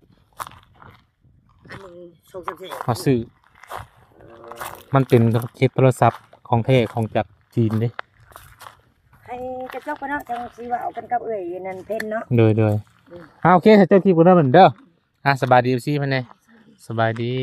ເຮົາຊື້ ມັນເປັນເຄໂທລະສັບຂອງແທ້ຂອງຈາກຈີນເດ້ ໃຫ້ຈະຈົບກ່ອນເນາະ ຈັ່ງຊິເວົ້າກັນກັບເອື້ອຍນັ້ນເພັນເນາະ ໂດຍ ໂດຍ ອືມ ອ່າ ໂອເຄ ເຈົ້າຄລິບກ່ອນເດີ ເດີ ອ່າ ສະບາຍດີ ເອັຟຊີ ເພິ່ນແດ່ ສະບາຍດີ.